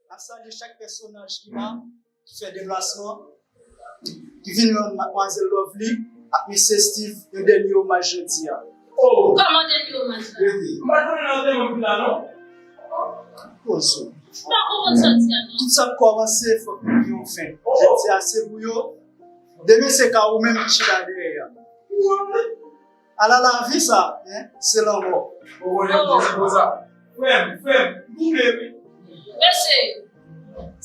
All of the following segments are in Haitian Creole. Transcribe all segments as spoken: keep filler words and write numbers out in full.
N ap salye chak pèsonaj ki la, ki fè deplasman, ki vin rann Madmwazèl Lovely ak Mesye Steve yon dènye omaj jodi a. Oh! Kòman dènye omaj la? M pa konnen nan tèm anpil la, non. Poze w. M pa konprann sa w di a, non. Tout sa k kòmanse, fòk li gen yon fen. Jodi a, se pou yo. Demen, se ka ou menm ki chita dèyè a. Ala lavi sa, hein, se lanmò. Ou konnen m te sipoze. Frè m, frè m, m touche wi. Mesye,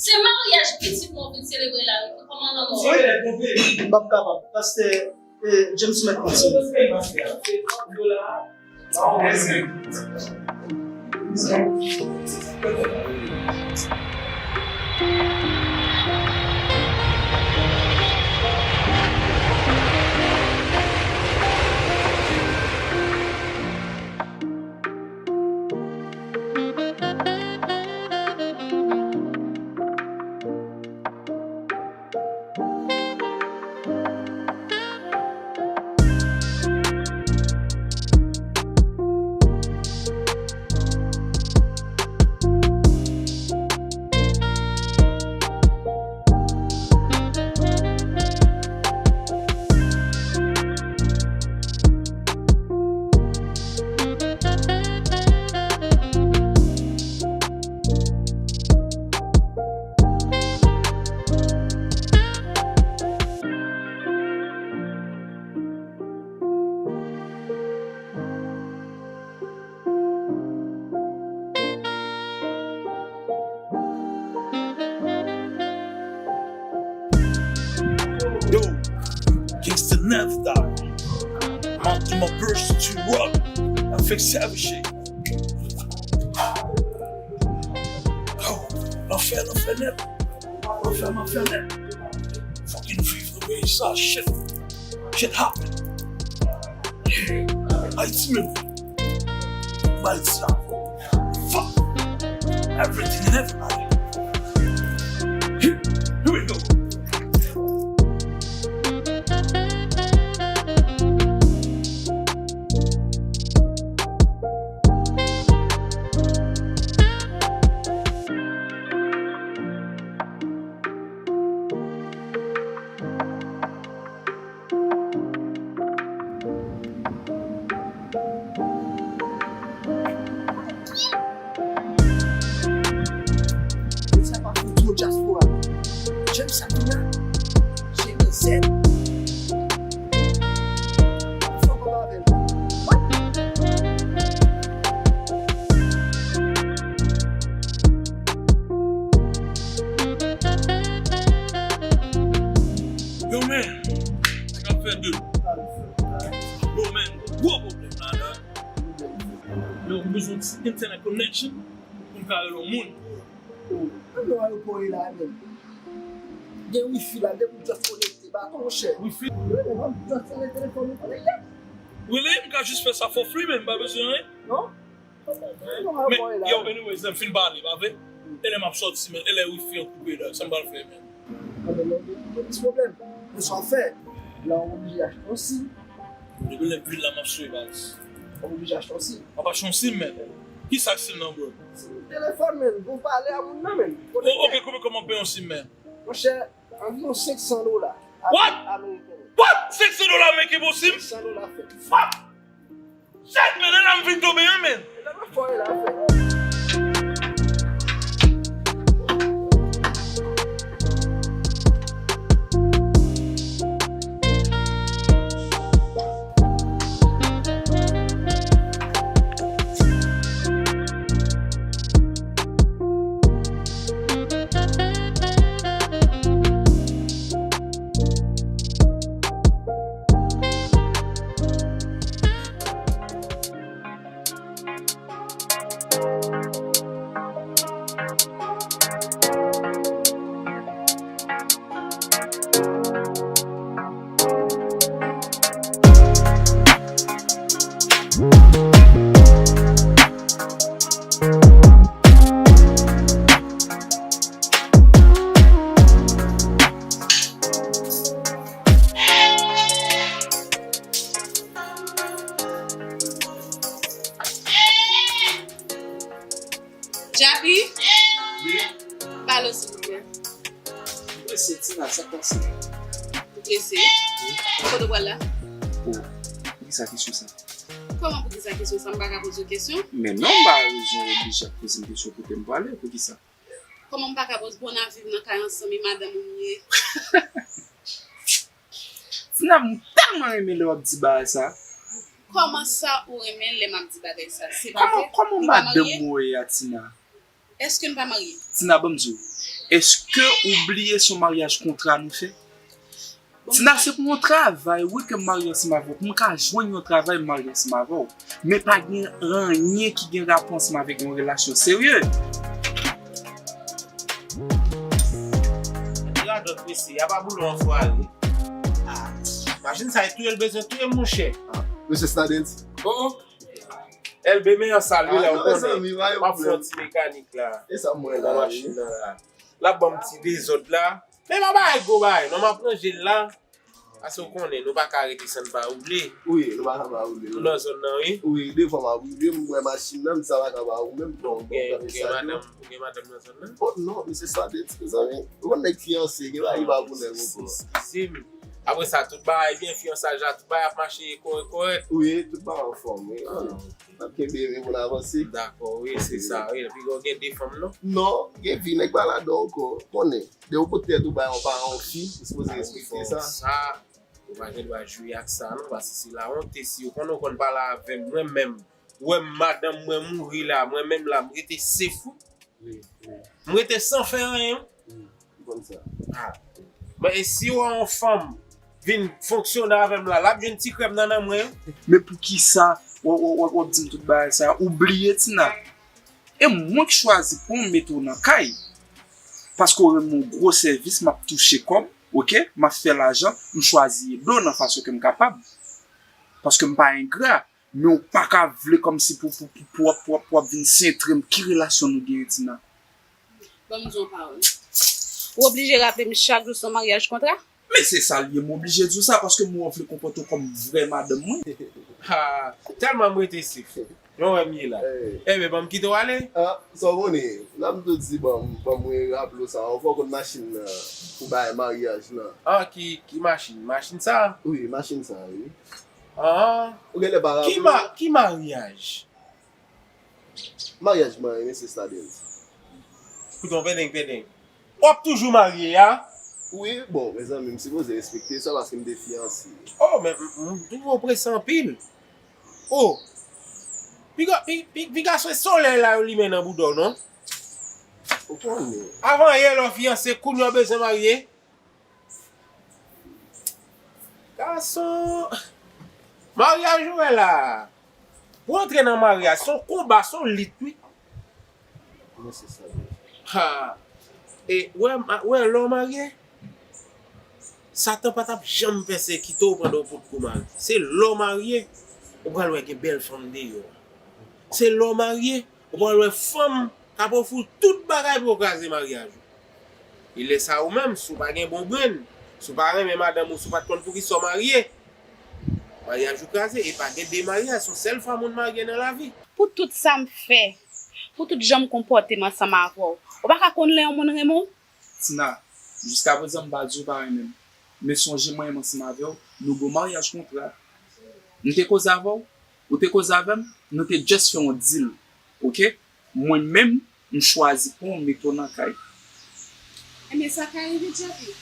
se maryaj pitit mwen w vin selebre la wi, kòman lanmò? Wi, m p ap kapab. Pastè, eh, James mèt kontinye. Yo, gangsta never die. Mount to my burst to rock. I fix every shit. Yo, lanfè, lanfè nèt. Lanfè, lanfè nèt. Fucking viv nan peyi sa, shit. Shit happen. Ayiti menm. Bay sa. Fuck. Everything and everybody. Here, here we go. Sa pa fout yon dyaspora. James Sabina, Jimmy Z. Fò papa avè l. What? Yo, men, sa k ap fè de. Yo, men, gwo pwoblèm la, la. Yo, m bezwen ti internet connection pou m ka rele yon moun. Ann nan ayewopò e la menm. Gen wifi la, depi w just konekte, baton monchè. Wifi? Wi, men m just rele telefòn ou konekte. Really? M ka just fè sa for free, men m pa bezwen anyen. Non? Men, yo, anyways, lè m fin pale, pa vre? E lè m ap sòti, men, e lè wifi an koupe la, sa m pral fè, men? Anben, non, gen plis pwoblèm. Men sa w fè? La, w oblije achte yon sim. Depi lè bil la m ap swe, baz. W oblije achte yon sim. M ap achte yon sim, men. Kisa k sim nan, bro? Sim telefòn, men. Pou w pale a moun nan, men. O, ok, kòman, kòman peye yon sim, men? Monchè, anviwon senk san dola. What? Ameriken. What? Senk san dola ameriken pou sim? Senk san dola fèt. Fuck! Shit, men, e la m vin tonbe an, men. E la m ap fò, e la m ap fò. Jacky? Wi. Alo, silvouplè. Mwen se Tina, sa k pase? Ou prese? Kote w pral la? Oh, poukisa kesyon sa? Kòman poukisa kesyon sa? M pa ka poze w kesyon? Men non, m pa bezwen oblije ap poze m kesyon kote m prale, poukisa? Kòman m pa ka poze, bon, n ap viv nan kay ansanm, e madanm ou m ye. Tina, m tèlman renmen lè w ap di bagay sa. Kòman sa ou renmen lè m ap di bagay sa? Se pa vre? Kòman, kòman madanm ou ye a, Tina? Èske n pa marye? Tina, ban m di w, èske ou bliye se yon maryaj kontra nou fè? Tina, se pou yon travay, wi, ke m marye ansanm avè w. Pou m ka jwenn yon travay, m marye ansanm avè w. Men pa gen anyen ki gen rapò ansanm avèk yon relasyon serye. Radòt mesye, y ap boule w anfware. Ah, machin sa e touye l bezwen touye m, monchè. Ah, mesye Stardens. Oh, oh. L B, men an sal wi la, ou konnen. M ap fè yon ti mekanik la. E sa m wè la, wi. Machin nan la. L ap ban m ti dezòd la. Men pa bagay gwo bagay non, m ap ranje l la. Paske ou konnen, nou pa ka rete san n pa woule. Wi, nou pa ka pa woule. Nou nan zòn nan, wi. Wi, devan m ap woule, m wè machin nan, m di sa pa ka pa ou menm. Ou gen, ou gen madanm, ou gen madanm nan zòn nan? Oh non, mesye Stardens, mezanmi. Ou konn nèg fiyanse, gen bagay ki pa pou nèg ankò. Eskize m. Apre sa, tout bagay byen, fiyansaj la, tout bagay ap mache kòrèk, kòrèk. Wi, tout bagay anfòm, wi. Ah, ok. N ap kenbe men pou n avanse. Dakò, wi, se sa, wi. Piga w gen de fanm, non? Non, gen vi nèg pa ladan ankò. Konnen, depi w pot tèt ou bay yon paran yon fi, ou sipoze respekte sa. Sa, ou pa gen dwa jwe ak sa, non, paske se lawonte. Si ou konn, ou konn pale avè m, mwen menm, ou wè m, madanm mwen mouri la, mwen menm la, m rete sefou. Wi, wi. M rete san fè anyen. Wi, m konn sa. Ah. Men e si w wè yon fanm vin fonksyone avè m la, l ap jwenn ti krèm nan nan mwen. Men poukisa w, w, w, w ap di m tout bagay sa? Ou bliye, Tina. E mwen k chwazi pou m mete w nan kay. Paske w rann mwen yon gwo sèvis, m ap touche kòb, oke? M ap fè lajan, m chwazi ede w nan fason ke m kapab. Paske m pa engra. Men w pa ka vle kòmsi pou, pou, pou, pou w ap, pou w ap, pou w ap vin sentre m. Ki relasyon nou genyen, Tina? Ban m di w yon pawòl. Ou oblije raple m chak jou se yon maryaj kontra? Men se sa l ye, m oblije di w sa, paske m wè w vle konpòte w kòm vrè madanm mwen. Ha, tèlman m rete sif. Jan w wè m ye la. Hey. Enben, ban m kite w ale. Ah, sa w konnen, n ap tou di ban m, ban m raple w sa, yon fwa w konn machin nan, pou bay maryaj lan. Ah, ki, ki machin? Machin sa? Wi, machin sa, wi. Ah. Ou genlè pa raple w. Ki ma-, ki maryaj? Maryaj mwen, mesye Stardens. Koute yon pendeng, pendeng. W ap toujou marye a? Wi, bon, mezanmi, m sipoze respekte sa paske m te fiyanse. Oh, men m, m, m twouve w prese anpil. Oh. Piga, pi, pi, piga se solèy la yo limen nan bouda w, non? Ou konnen. Avan yè lè w fiyanse, kounye a w bezwen marye. Gason, maryaj ou wè la a, pou w antre nan maryaj, se yon konba, se yon lit, wi. Mwen se sa, wi. Ha. E, wè, ma-, wè, lè w marye, Satan pa t ap janm pèsekite w pandan w potko marye. Se lè w marye, ou pral wè gen bèl fanm deyò. Se lè w marye, ou pral wè fanm k ap ofri w tout bagay pou yo kraze maryaj ou. E lè sa a ou menm, si w pa gen bon brenn, si w pa renmen madanm ou, si w pa t konn poukisa w marye, maryaj ou kraze. E pa gen de maryaj, se yon sèl fwa moun marye nan lavi. Pou tout sa m fè, pou tout jan m konpòte m ansanm avè w, ou pa ka konn lè yon moun renmen w? Tina, jiskaprezan m pa di w pa renmen m. Men sonje mwen menm ansanm avè w, nou gen yon maryaj kontra. M te koze avè w, ou te koze avè m, nou te just fè yon deal. Oke? Mwen menm, m chwazi pran w, m mete w nan kay. Ebyen, sa ka rive, Djapi.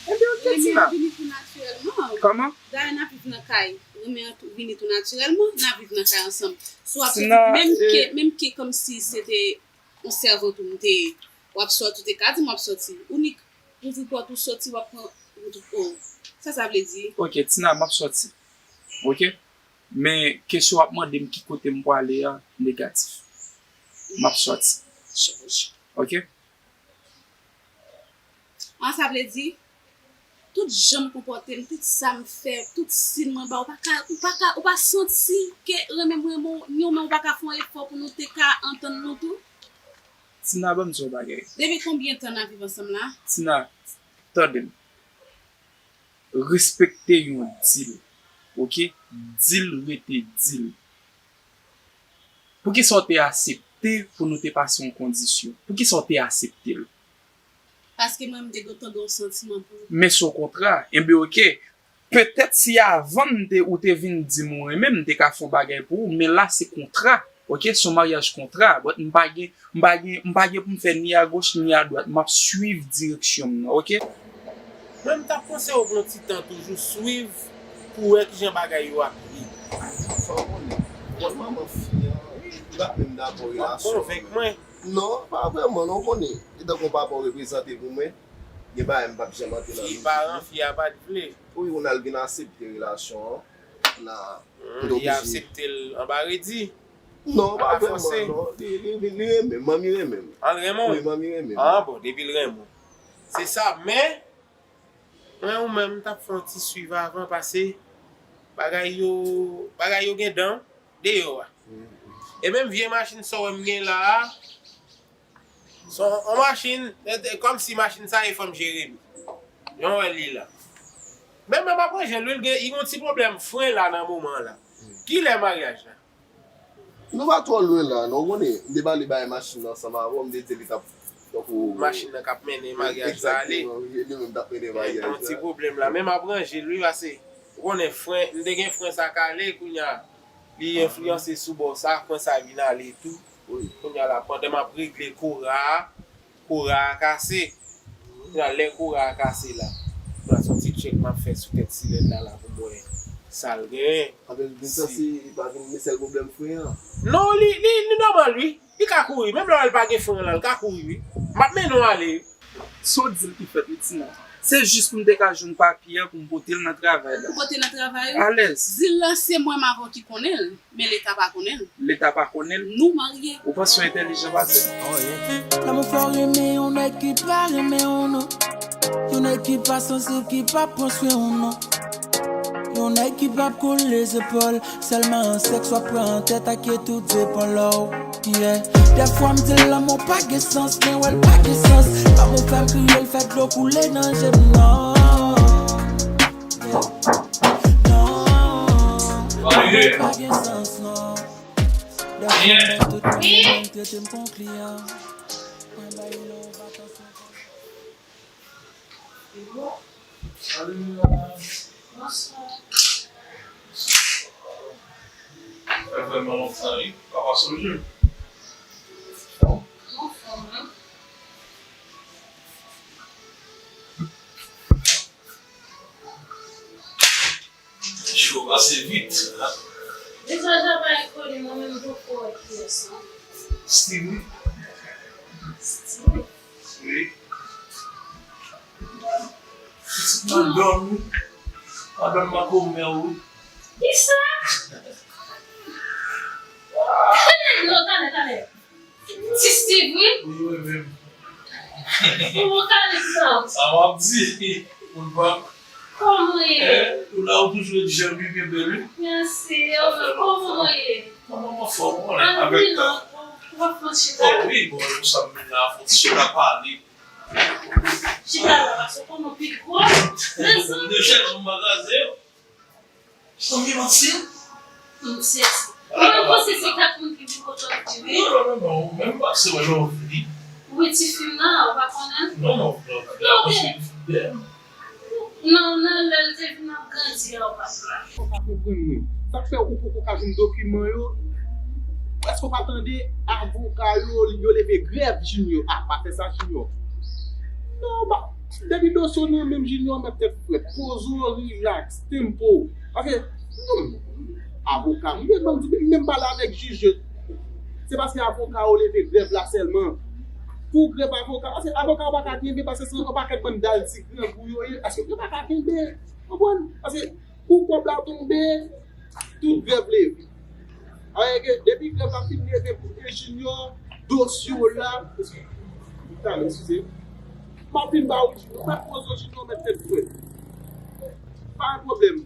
Ebyen, oke, Tina. Renmen an vini tou natirèlman. Kòman? Dayè, n ap viv nan kay. Renmen an tou, vini tou natirèlman, n ap viv nan kay ansanm. Si w ap soti, menm ke, menm ke kòmsi se te yon sèvant ou m te ye, w ap soti, ou te ka di m w ap soti. Ou nik ouvri pòt ou soti, w ap pran wout ou. Sa sa vle di? Oke, Tina, m ap soti. Oke? Men kesyon w ap mande m ki kote m prale a, negatif. M ap soti. Chanje. Oke? An, sa vle di, tout jan m konpòte m, tout sa m fè, tout siy mwen ba w, ou pa ka, ou pa ka, ou pa santi ke renmen m renmen w, ni w menm ou pa ka fè yon efò pou nou te ka antann nou tou? Tina, ban m di w yon bagay. Depi konbyen tan n ap viv ansanm la? Tina, tande m. Respekte yon deal, oke? Deal rete deal. Poukisa w te aksepte pou nou te pase yon kondisyon? Poukisa w te aksepte l? Paske mwen, m te gentan gen yon santiman pou ou. Men se yon kontra. Enben, oke. Petèt si avan m te, ou te vin di m ou renmen m, m te ka fè yon bagay pou ou, men la se kontra. Oke, se yon maryaj kontra. But m pa gen, m pa gen, m pa gen pou m fè ni agoch ni adwat. M ap swiv direksyon m nan, oke? Mwen, m t ap panse w pran ti tan toujou swiv pou wè kijan bagay yo ap ye. Sa w konnen? Bon, manman fi an, li pa menm dakò relasyon an. W ap konvenk mwen. Non, pa vrèman, non, w konnen. E tankou yon papa w reprezante pou mwen, gen bagay m p ap janm antre nan vi fi. Fi paran fi a pa t vle. Wi, Ronald vin aksepte relasyon an. N a, mm, li aksepte l anba redi. Non, pa vrèman, non. Li, li, li, li renmen m, manmi renmen m. An, l renmen w? Wi, manmi renmen m. Ah, bon, depi l renmen w. Se sa, men, mwen ou menm, m t ap fè yon ti swiv avan, pase bagay yo, bagay yo gen dan deyò a. E menm vye machin sa w wè m gen la a, se yon, yon machin, e, e, kòmsi machin sa e fanm Jeremi. Jan w wè li la. Men, men m ap ranje l, wi, l gen, li gen yon ti pwoblèm fren la nan moman an la. Kilè maryaj la? Nou pa twò lwen la, non, w konnen, m te pale bagay machin nan ansanm avè w, m te di li t ap, tankou, machin nan k ap mennen maryaj la ale. Egzakteman, wi, li menm t ap mennen maryaj la. Gen yon ti pwoblèm la, men m ap ranje l, wi, pase, ou konnen, fren, m te gen fren sa kale, kounye a, li enfliyanse sou bò sa, fren sa vin ale tou. Wi. Kounye a la, pandan m ap regle kora a, kora a kase. Kounye a, lè kora a kase la, kounye a, se yon ti tchèk m ap fè sou tèt silèn la, la, pou m wè sa l genyen. Anben, gen chans li pa vin gen sèl pwoblèm fren an. Non, li, li, li nòmal, wi. Li ka kouri. Menm lè l pa gen fren la, l ka kouri, wi. M ap mennen w ale, wi. Se yon dil ki fèt, wi, Tina. Se jis pou m te ka jwenn papye a pou m pote l nan travay la. Pou pote nan travay ou? Alèz. Dil la, se mwen m avè w ki konnen l, men Leta pa konnen l. Leta pa konnen l? Nou marye. Ou panse w entèlijan pase m? Lanmou fè w renmen yon nèg ki pa renmen w, non. Yon nèg ki pa sansib, ki pa pran swen w, non. Yon nèg ki p ap kole zepòl, sèlman an sèks w ap pran an tèt ak tout depan lè w. Yeah. Dèfwa m di l lanmou pa gen sans, men wè l pa gen sans. Lanmou fè m kriye, l fè dlo koule nan je m, non. Yeah. Non. Lanmou pa gen sans, non. Dèfwa m mèt tout moun trete m kon kliyan. Mwen bay love, atansyon. Salut, madame. Bonsoir. Sa fè vrèman lontan, wi. Papa sonje. Anfòm, wi. Jou pase vit. Deja, jan pa enkoni, mwen menm poko wè kiyès, non. Steve, wi. Steve? Wi. Pitit madanm, wi. Madanm makomè, wi. Kisa? Talè, non, talè, talè. Ti Steve, wi. Wi, wi, wi. Kòman w kale sa? Sa w ap di? Moun pa. Kòman w ye? Eh, ou la, ou toujou ret jèn, wi, byen bèl, wi. Mèsi, kòman w ye? Kòman w anfòm, wi, avèk tan? Ou pa fè yon chita? Oh, wi, bon, pou sa, m vin la, fè yon ti chita pale. Chita la, paske kòman pi gwo? Mezanmi. De chèz, m pa kraze yo. Sanble manti. M sezi. Mwen panse se kat moun ki vin kote w di wi. Non, non, non, non, ou menm pase wè lè w vini. Wi, ti fi m nan, ou pa konnen? Non, non, non, non, se ti fi m. Non, nan lè l te vin ap grandi a, ou pa konnen. Ou pa konprann mwen. Sa k fè ou poko ka jwenn dokiman yo? Èske ou pa tande avoka yo, yo leve grèv Junior? A, pa fè sa Junior. Non, pa, depi dosye w nan men m Junior, mèt tèt frèt. Poze w, relax, tempo. Paske, non, avoka, m menm, m menm pale avèk jij yo. Se paske avoka yo leve grèv la sèlman. Pou grèv avoka, paske avoka yo pa ka kenbe, paske se yon pakèt bann dal ti grangou yo ye, paske yo pa ka kenbe. Konprann? Paske kou kòb la tonbe, tout grèv leve. Alò, depi grèv la fin leve pou Junior, dosye w la, talè, eskize. M ap vin ba ou Junior, m ap poze w Junior, mèt tèt frèt. Pa gen pwoblèm.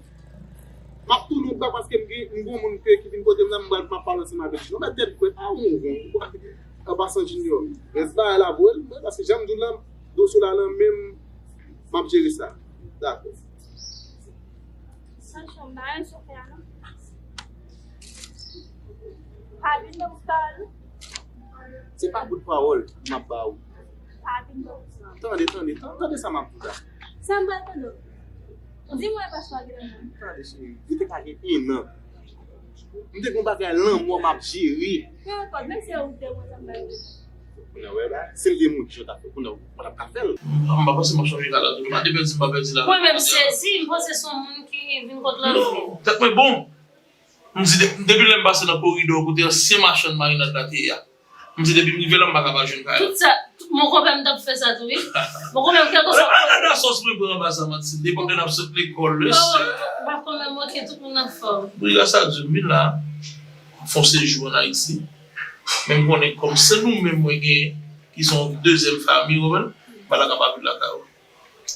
M ap tounen w bak paske m gen, m gen yon moun ke, ki vin kote m nan, m pral, m ap pale ansanm avèk Junior. Mèt tèt frèt, a yon ron. An pasan Junior. Rès bagay la pou ou, paske jan m di w la, dosye w la nan men m, m ap jere sa. Dakò. Sancho, m pa renmen chofè a non. Pa vin nan bout pawòl. Se pa bout pawòl m ap ba ou. Tande, tande, tande, tande sa m ap di w la. Sa m pral tande w. Di mwen paspò a genlè nan. Tande, cheri, li te ka gen en an. M te gen yon bagay lanmò m ap jere. Nan rekòd, men se ou te mwen sa m pral jere. Kounye a, wè, ba, si l gen moun ki jan ta fè, kounye a, mwen ap ka fè l. M pa panse m ap chanje kay la toujou. Pa te pèdi, m pa pèdi la. Mwen menm sezi, m panse se yon moun ki vin kot lòt. Non, tèt mwen bon. M di, de- depi lè m pase nan koridò kote ansyen machann marinad la te ye a, m di, depi m rive la, m pa ka pa jwenn kay la. Tout sa, tout- mon konpè m t ap fè sa tou, wi. Mon konpè m, kèlkeswa. Ala, ala, ala, sòs mwen pran anba sa, Martine. Depi lè n ap sot lekòl, le sè. Ba konpè m, oke, tout moun anfòm. Wi, gras a Dye, m vin la. Fè yon sejou ann Ayiti. Men m konnen kòm se nou menm mwen genyen, ki se yon dezyèm fanmi, ou konprann? M pa ta ka pa vin lakay ou.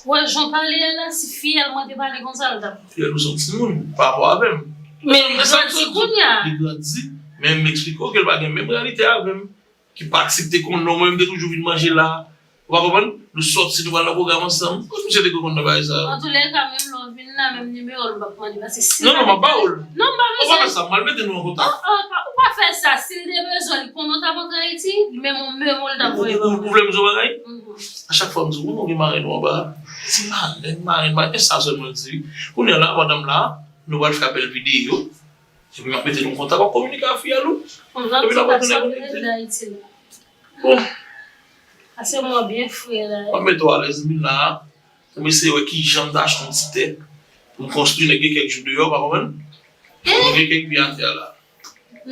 Wè, jan w pale a la, si fiyèl mwen te pale konsa, l t ap. Fiyèl ou se yon timoun pa rapò avè m. Men li grandi kounye a. Li grandi, men m eksplike w ke l pa gen menm reyalite avè m. Ki pati te konn non mwen, m te toujou vin manje la. Ou pa konprann? Nou sòti, nou pral nan pwogram ansanm. Kot misye te konn nan bagay sa yo? Antoulèka, menm lè w vin la, menm nimewo l m p ap mande, paske si. Non, non, m ap ba ou l. Non, m pa bezwen. Ou pa fè sa, m al mete nou an kontak. Ou pa fè sa, si l te bezwen, li konnen w t ap antre Ayiti, li menm yon memo l t ap voye ba ou. Ou vle m di w bagay? A chak fwa m di w, ou gen marenn ou anba. Ti marenn, marenn, marenn, e sa sèlman l di wi. Kounye a la, pandan m la, nou pral fè apèl videyo. Epi m ap mete nou an kontak, w ap kominike ak fiyèl ou. Epi n ap retounen konekte. Bon. Pase mwen byen fre la. M ap mete w alèz, m vin la. M eseye wè kijan m ta achte yon ti tè pou m konstwi, nèg gen kèk jou deyò, pa konprann? Mwen gen kèk byen atè a la.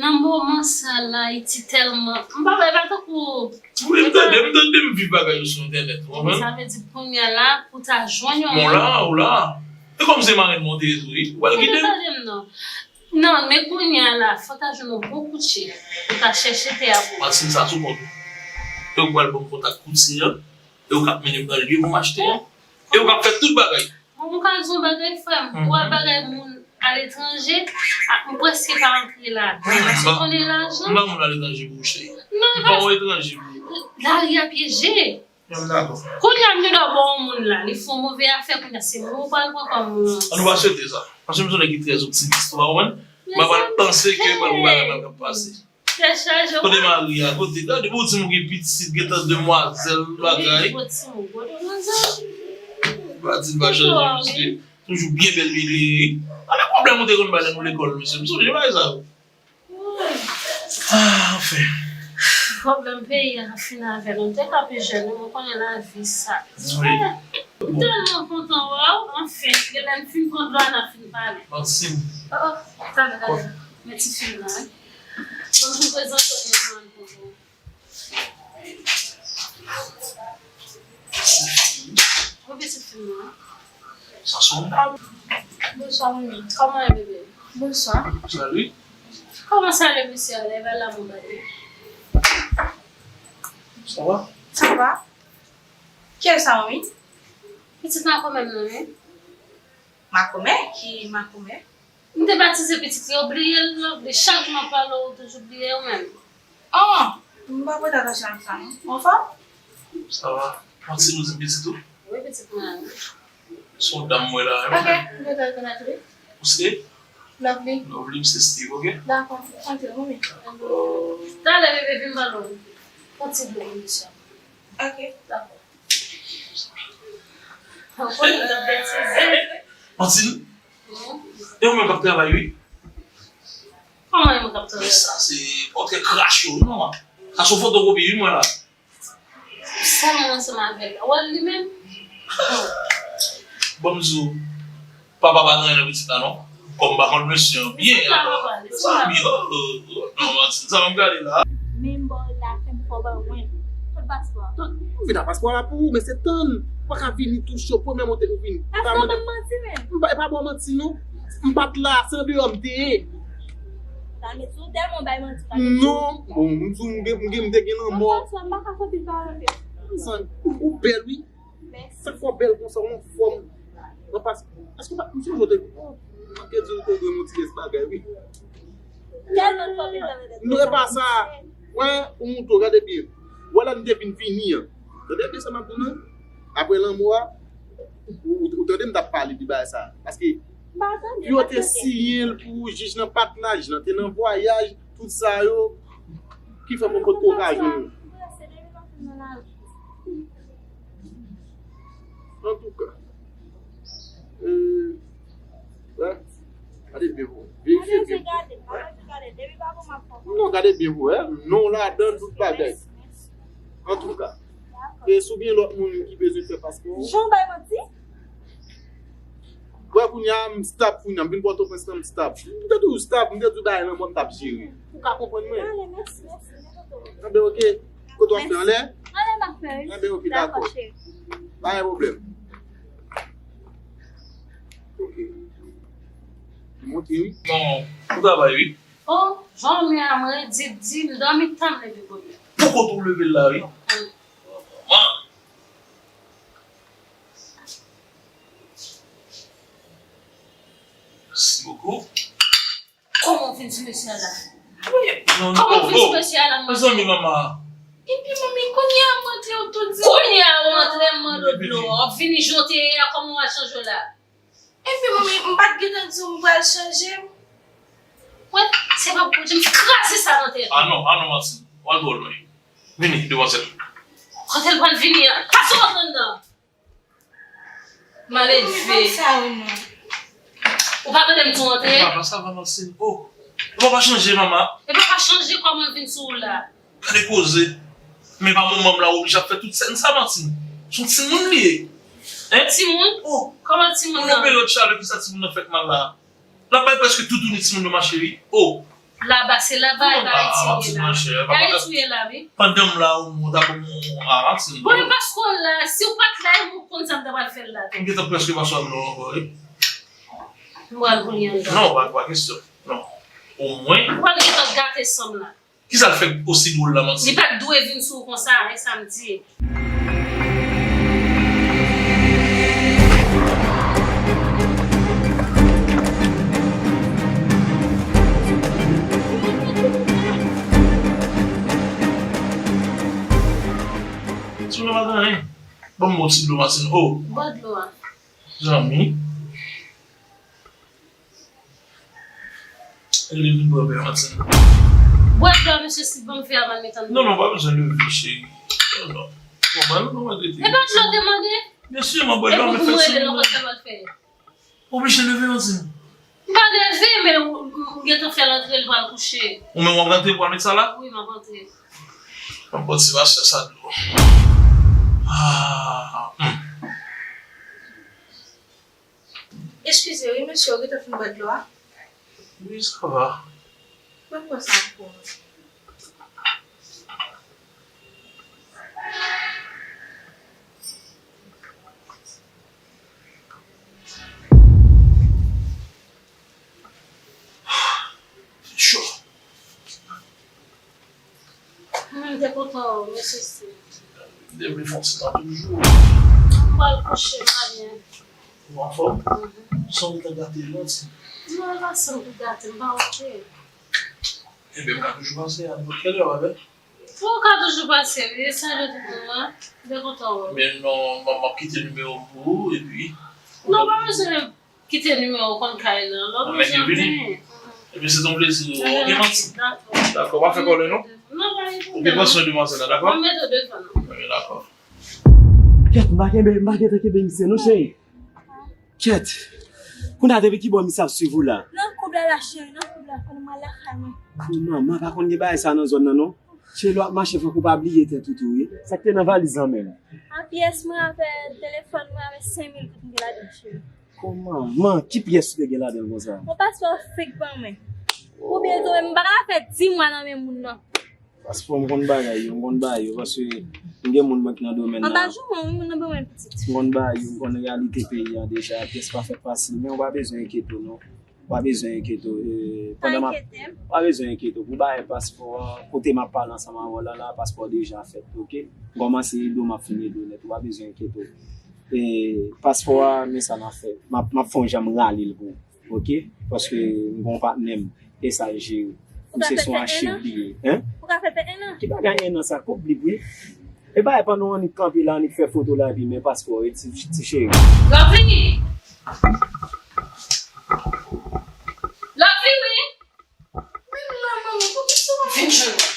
Nan moman sa la, Ayiti tèlman, m pa wè, pa tankou. Wi, m tande, m tande, m viv bagay yo sou entènèt, ou konprann? Sa vle di kounye a la, pou ta jwenn yon moun. Bon, la, ou la. E kòm se marenn mwen te ye tou, wi. Ou pral kite m? Tande m non. Non, men kounye a la, fò ta jwenn yon bon koutye pou ta chèche tè a pou ou. Martine, sa sou kont ou. E ou pral ban m kontak koutye an, e ou k ap mennen m nan lye pou m achte an, e ou k ap fè tout bagay. Bon, m ka di w yon bagay, frè m. Ou wè bagay moun aletranje, a, m prèske pa antre ladan. Paske konnen lajan. M pa moun aletranje pou ou, cheri. Non, m pa yon etranje pou ou. Lari a pyeje. Kounye a, m gen dwa ba w moun la, li fè yon move afè, kounye a, se mwen ou pral pran kòm. An nou pa swete sa. Paske m se yon nèg ki trè optimis, ou pa konprann? M pa pral panse ke pral gen bagay mal k ap pase. Tèt chaje, kote mari a, kote, gade, bon, ti moun gen pitit, gentan demwazèl, bagay. Wi, bon, ti moun, bon demwazèl. Martine pa chanje, mesye. Toujou byen bèl, byen klere. Ann pwoblèm ou te konn bay lè nou lekòl, mesye. M sonje bagay sa yo. Ah, anfen. Pwoblèm peyi a fin avè nou. M te ka pi jèn, wi, mwen konnen lavi sa. Wi. M tèlman kontan wè w, anfen, genlè n fin pran dlo a, n ap fin pale. Martine. Oh, oh, talè, talè. Men ti fi m nan, wi. Bon, m prezante w yon moun pou ou. Ou pitit fi m nan. Sa se yon dam. Bonswa, manmi. Kòman w ye, bebe? Bonswa. Salut. Kòman sa ye, mesye a? Lè bay lanmou bay li. Sa va? Sa va? Kiyès sa, manmi? Pitit makomè m nan, wi. Makomè? Ki makomè? M te batize pitit li, ou bliye l, Lovely. Chak jou m ap pale w, ou toujou bliye ou menm. Oh, m pa pote atansyon ak sa, non. Ou anfòm? Sa va. Yon ti nou di pitit ou? Wi, pitit mwen an. Se yon dam mwen la, wi. Ok, m te rekonèt li. Ou se? Lovely. Lovely, m se Steve, ok? Dakò, antre, manmi. Talè, bebe, vin pale w. Yon ti dlo pou misye. Ok. Dakò. Ou konnen m t ap betize. Martine, e ou menm k ap travay, wi. Kòman e mwen k ap travay? Sa se pòtrè krache, wi, manman. Sa se yon fotokopi, wi, mwen la. Sa menm ansanm avè l la. Ou wè l li menm? Bon, m di w, papa pa gen anyen nan pitit la, non. Kòm m pa konn mesye an byen, alò. Mezanmi, oh, oh, oh, non, Martine, sa pa m gade la. Men m ba w la, fè m fò ban mwen. Kot paspò a? Tann, m vin ak paspò a la pou ou, men se tann. Ou pa ka vini tou cho, premye monte ou vini. Paspò pa m manti, men. M pa, e pa ba w manti, non. M pa t la, se andeyò m te ye. Sa vle di ou tèlman bay manti, sa vle di. Non, bon, m di w, m gen, m gen, m te gen lanmò. Paspò, m pa ka fè pil pawòl anpil. Ou bèl, wi. Mèsi. Sa k fè w bèl konsa, ou anfòm. Nan pas, èske w pa, m sonje w te, oh, manke di w te dwe yon ti lès bagay, wi. Tèlman fò, men tèlman. Non, e pa sa. Wè, ou montre w, gade byen. Wè la m te vin vini an. Tande byen sa m ap di w nan. Apre lanmò a, ou, ou, ou tande m t ap pale de bagay sa. Paske pou yo te siyen l pou jij nan pa t la, jij nan te nan vwayaj, tout sa yo, ki fè mwen potko ka jwenn ou. Mwen prese depi nan fin nan lavi. Antouka, euh, wè, gade byen pou wè. Verifye byen pou wè. Non, gade byen pou wè. Non, ladan tout bagay. Antouka, e si w gen lòt moun ki bezwen fè paspò, Jan w bay manti? Wè, kounye a, m stab kounye a, m vin Pòtoprens la, m stab. M te toujou stab, m te toujou bagay nan mwen, m t ap jere. Ou ka konprann mwen? Anben, oke. Kote w ap fè anlè? Anlè m ap fè, wi. Anben, oke, dakò. Pa gen pwoblèm. Oke. Monte, wi. Non, bon travay, wi. Oh, jan w ye a, m redi, di, m dòmi tan, m leve bonè. Pou kote w leve la, wi. Manman. Merci beaucoup. Kòman w vin sou mesye a la? Wi, non, non. Kòman w vin sou mesye a la, mezanmi, manman? Epi, manmi, kounye a m rantre, w tou di. Kounye a w rantre, m mande w dlo. W ap vini jan w te ye a, kòman w al chanje w la? Epi, manmi, m pa t gentan di w m pral chanje m. Wè, se pa pou di m kraze sa nan tèt ou. Ah non, ah non, Martine. W al twò lwen. Vini, demwazèl. Kote l pral vini an? Pase w antre anndan. Maledve. Ou pa tande m di w antre? Papa, sa va, Martine? Oh, ou pa chanje, manman. E papa chanje kòman l vin sou ou la? Gade koze. Men pa manman m la, ou oblije ap fè tout sèn sa, Martine. Se yon timoun li ye. Hein? Timoun? Oh. Kòman timoun nan? Ou nan peryòd chalè, kisa timoun nan fèk mal la? L ap bay prèske toutouni timoun yo, ma chérie. Oh. Laba, se laba, e pa Ayiti ou ye la. E Ayiti ou ye la, wi. Pandan m la, ou mwen ta konn yon a, Martine. Bon, e paske w la, si w pa t la, e mwen konn sa m ta pral fè l la tou. M gentan prèske pa sou avyon ankò, wi. M pral pou li anndan. Non, pa, pa kesyon. Non. Omwen. Ou pral gentan gate san m la. Kisa l fè osi dwòl la, Martine? Li pa t dwe vin sou ou konsa, e sa m di. Sou nan maten, hein? Ban m yon ti dlo, Martine. Oh. Bwè dlo a. Zanmi. Leve, bwè vè, Martine. Bwè dlo a, mesye Steve ban m fè a, m al met anndan. Non, non, pa bezwen leve, cheri. Non, non. Bon, ban nou, nou mande. E pa dlo te mande? Byen si, mwen bwè dlo, men fè ti moun. Oblije leve, Martine. M pa leve, men ou, ou, ou gentan fè l antre, l pral kouche. Ou menm w ap rantre pou al met sa la? Wi, m ap rantre. M ap bò ti vasè sa dlo. Ah, hmm. Eskize wi, mesye, ou gentan fin bwè dlo a? Wi, sa va. Mwen pran sa pou ou. Cho. Mwen te kontan wè w, mesye Steve. M te vle fè yon ti tan toujou. M pral kouche, m pa byen. Ou anfòm? Mhm. San w te gate lòt. Non, e pa san w te gate, m pa oke. Ebyen, m ka toujou pase a nenpòt kèlè, avè. Ou ka toujou pase, wi, e salye tout moun, wi. M te kontan wè w. Men non, m, m ap kite nimewo m pou ou, epi. Non, pa bezwen kite nimewo w konn kay la. Lòt jou anpil. Ebyen, se yon plezi, ok, Martine? Dakò. Dakò, pa fè kòlè, non? Non, pa gen pwoblèm. Ok, pran swen demwazèl la, dakò? Mwen mete w devan. Ok, dakò. Kèt, m pa kenbe, m pa gentan kenbe misye, non, cheri. Kèt. Kounye a, depi ki bò misye ap swiv ou la? Nan koub la, la, cheri, nan koub la, konnen mwen lakay mwen. Kòman, manman pa konn gen bagay sa nan zòn nan, non. Cheri, lè w ap mache, fòk ou pa bliye tèt ou tou, wi. Sa k te nan valiz lan menm? An pyès mwen avè telefòn mwen avè senk mil goud m gen ladan l, cheri. Kòman? Man, ki pyès ou te gen ladan l konsa? Yon paspò fake ban mwen. Oubyen tou, m pa ka fè di mwa nan men moun nan. Paspò m konn bagay yo, m konn bagay yo, paske m gen moun mwen ki nan domèn nan. Anba jou mwen, wi, moun nan ban mwen pitit. M konn bagay yo, m konn reyalite peyi a deja, pyès pa fèt fasil, men ou pa bezwen enkyete w, non. Ou pa bezwen enkyete w, e, pandan m ap, ou pa bezwen enkyete w, pou bagay paspò a, kote m ap pale ansanm avè w la, la, paspò a deja fèt, oke? M kòmanse ede w, m ap fin ede w nèt, ou pa bezwen enkyete w. E, paspò a, men sa n ap fè, m ap, m ap fè yon jan m rale l pou ou. Ok? Paske m gen yon patnè m, e sa l jere. Misye se yon achiv li ye. Hein? Ou ka fè fè en an? Ki bagay en an sa? Koup li, wi. E bagay pandan w annik kanpe la, annik fè foto la, epi men paspò, e ti, ti cheri. Lovely! Lovely, wi! Vin la, manmi, poukisa w pa vin jwenn mwen?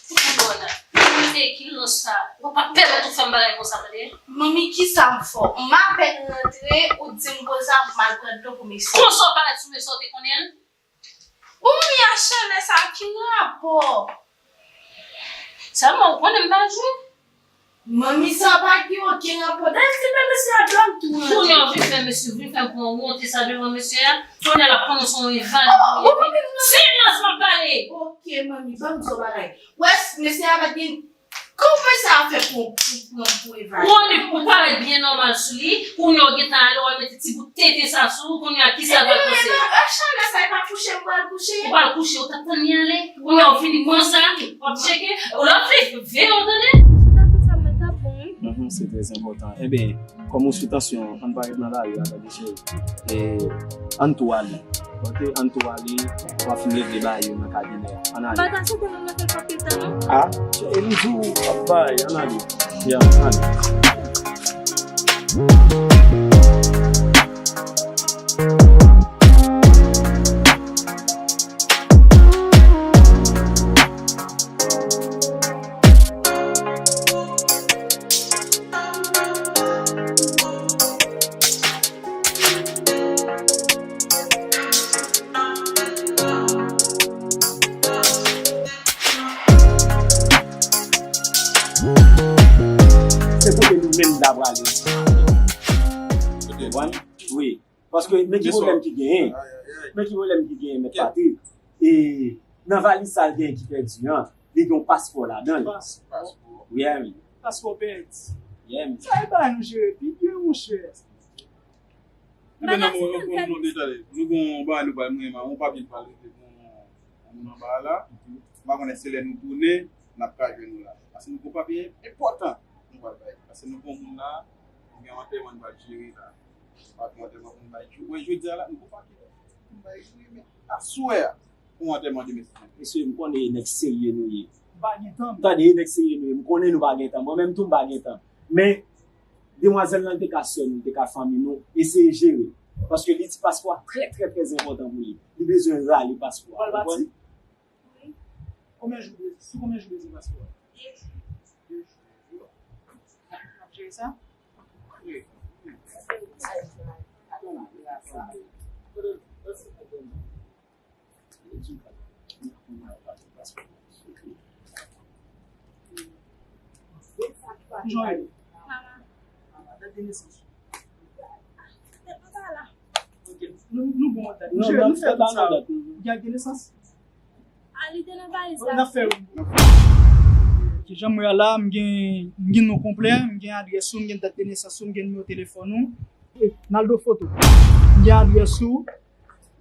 Poukisa w la? Se ki lans sa? Ou pa pèmèt ou fè m bagay konsa, tande? Manmi, kisa m fè w? M apèn rantre, ou di m konsa pou m al pran dlo pou mesye. Konsa w parèt sou mesye w te konnen l? Ou manmi, a chalè sa ki rapò? Sèlman ou konnen m pa jwe. Manmi, sa pa gen okenn rapò. Dayè, se menm mesye a dlo m tou rantre. Kounye a w vin fè mesye, vin fè m pran wont e sa devan mesye a. Kounye a l ap konnen se yon envalid ou ye. Silans, m ap pale. Ok, manmi, ban m di w bagay. Wè, mesye a pa t gen Kòman sa ap fè pou, pou, pou, pou Eva? Ou parèt byen nòmal sou li, kounye a w gentan ale, w al mete ti bout tete sa sou ou, kounye a kisa l pral panse? Epi, e chalè sa, e pa kouche m pral kouche? Ou pral kouche, ou t ap tann li ale, kounye a w vini konsa, w ap tcheke, ou la vle veye w, tande? Si w ta fè sa, mwen t ap bon, wi. Mhm, se trè enpòtan. Enben, kòm ou sou tansyon, ann pa ret nan lari a, tande cheri. E, ann tou ale. Ok, ann tou ale, w ap fin regle bagay yo nan kabinè a. Ann ale. M pa ta swete moun nan fè l pran pita, non. Ah, e m di w, w ap bay, ann ale. Ya, ann ale. Se kote nou menm ta prale. Ou konprann? Wi. Paske men ki pwoblèm ki genyen. Men ki pwoblèm ki genyen, Mèt Patrick. E nan valiz sa l genyen ki pèdi an, li gen yon paspò ladan l. Paspò? Yeah, man. Paspò pèdi. Yeah, man. Sa e bagay nou jere pi byen, monchè. Ebyen, non, nou, nou, nou, nou, nou gen yon bagay nou pral mwen, yon papye nou pral rete pou yon moun anba a la. M pa konnen se lè nou tounen, n ap ka jwenn ou la. Paske nou gen yon papye enpòtan nou pral bay. Paske nou gen yon moun la, nou gen yon antèman nou pral jere la. Patwon antèman pou nou bay jou. Wè, jodi a la, nou gen yon papye pou nou bay jere, men aswè a, pou antèman demen. Mesye, m konnen e nèg serye nou ye. M pa gen tan. Tande, e nèg serye nou ye. M konnen nou pa gen tan. Mwen menm tou, m pa gen tan. Men, demwazèl lan te ka sè nou, te ka fanmi nou, eseye jere. Paske li di paspò a trè, trè, trè enpòtan pou li. Li bezwen rale paspò a, ou konprann? Wi. Konbyen jou bezwen, sou konbyen jou bezwen paspò a? De jou. De jou. N ap jere sa? Wi. Kijan w rele? Dat de nesans ou? Ok. Nou, nou bon dat. Nou fè tout sa. Ou gen dat de nesans? A, li te nan valiz la. N ap fè. Ok, jan m wè a la, m gen, m gen non konplè, m gen adrès ou, m gen dat de nesans ou, m gen nimewo telefòn ou. E, Naldo Foto. M gen adrès ou.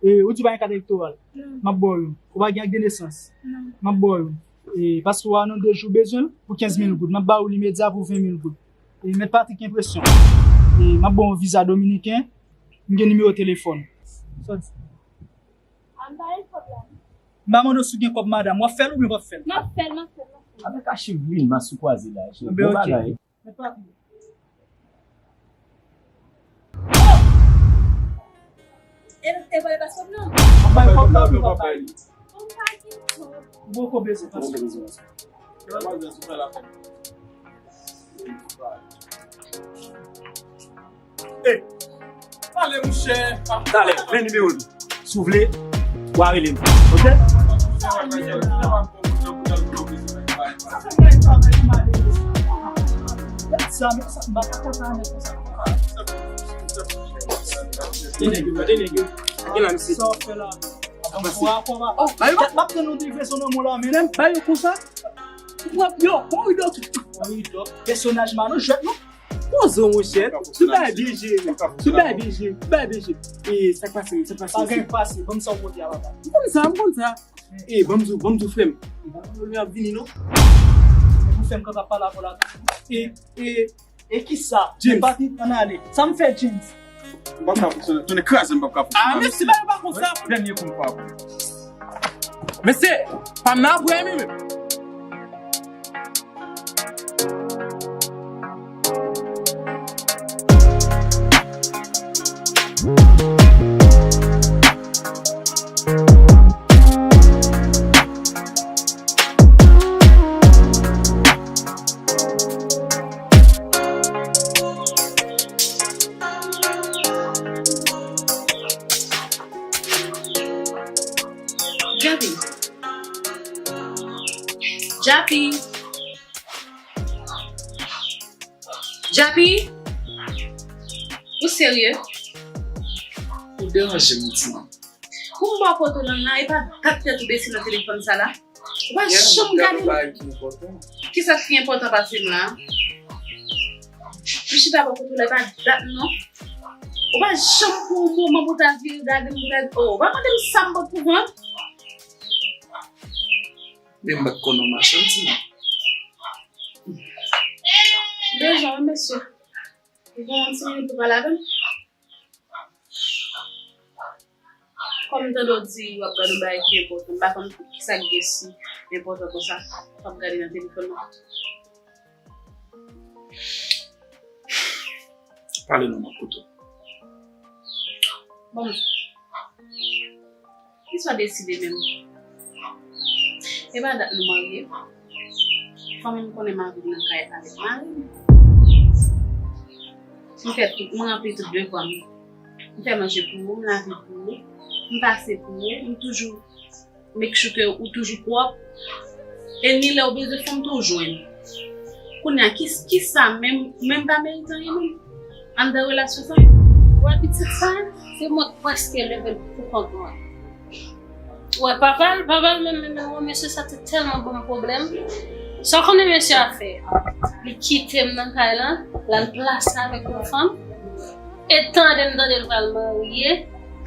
E, ou di w pa gen kat elektoral? Non. M ap ba w youn. Ou pa gen ak de nesans? Non. M ap ba w youn. E, paspò a nan de jou bezwen l pou kenz mil goud. M ap ba w li imedya pou ven mil goud. E, Mèt Patrick Impression. E, m ap ba w yon viza dominiken. M gen nimewo telefòn. Sa w di? A, m pa gen kòb la. M pa mande w si w gen kòb, madanm. W ap fè l oubyen w p ap fè l? M ap fè l, m ap fè l, m ap fè l. Avèk achiv grimas ou kwaze la, bon bagay. Mèt Patrick. E, e vòlè paspò m nan? W ap bay kòb la oubyen w p ap bay li? Ou pa gen kòb. Ou poko bezwen paspò. Ey, pale, monchè. Talè, men nimewo nou. Si w vle, w a rele m. Ok? Sa, men sa, m pa ka kontan nèg konsa. Tande nèg yo, tande nèg yo. Gen la, misye. Sa w fè la? M ap tann yon divèsyon nan mond la, men. Ba yo konsa. Yo, koridò tou. Koridò. Pèsonaj Mano jwèt non. Poze w, monchè. Sou bay byen jere. Sou bay byen jere. Sou bay byen jere. E, sa k pase, sa k pase? Pa gen k pase. Ban m sa w pote a, papa. M konn sa, m konn sa. E, ban m di w, ban m di w, frè m. Yo ap vini, non? E pou fè m kapab pale avè w la. E, e, e kisa? James. Pati, ann ale. Sa m fè, James? M p ap ka fonksyone. Tounen kraze, m p ap ka fonksyone. Ah, mèsi, ba yo pa konsa. Dènye kou m pa pou. Mesye, pa m nan apre, wi, menm. Japi! Japi! Ou serye? Ou deranje m, Tina. Pou m ba w foto lang nan, e pa dat tèt ou bese nan telefòn sa la. Ou pa janm gade m. Kisa ki enpòtan pase m la? M chita bò kote w la, e pa dat non. Ou pa janm pran yon moman pou w ta vire gade m, pou w ta di, oh, ou pa mande m sa m pot pou vann. Men m pa t konnen w machann, Tina. Bezwen, wi, mesye. Ou gen yon ti minit pou pale avè m? Kòm m tande w di w ap gade yon bagay ki enpòtan, m pa konn kisa k gen si enpòtan konsa w ap gade nan telefòn nan. Pale non, m ap koute w. Bon, kisa w deside menm? E pa dat nou marye? Fanmi m konnen m ap viv nan kay avèk mari m. M fè tout, m ranpli tout devwa m. M fè manje pou ou, m lave pou ou, m pase pou ou, m toujou make sure ke ou toujou pwòp. E ni lè ou bezwen fanm tou ou jwenn. Kounye a, ki, kisa menm, ou menm pa merite anyen menm? Anndan relasyon sa? Ou wè pitit sa? Se mwen k prèske leve l pou kont mwen. Ou wè papa l, papa l menm, menm, menm, mesye sa te tèlman ban m pwoblèm. Sa w konnen mesye a fè? Li kite m nan kay lan, l al plase avèk yon fanm. E tande m tande l pral marye.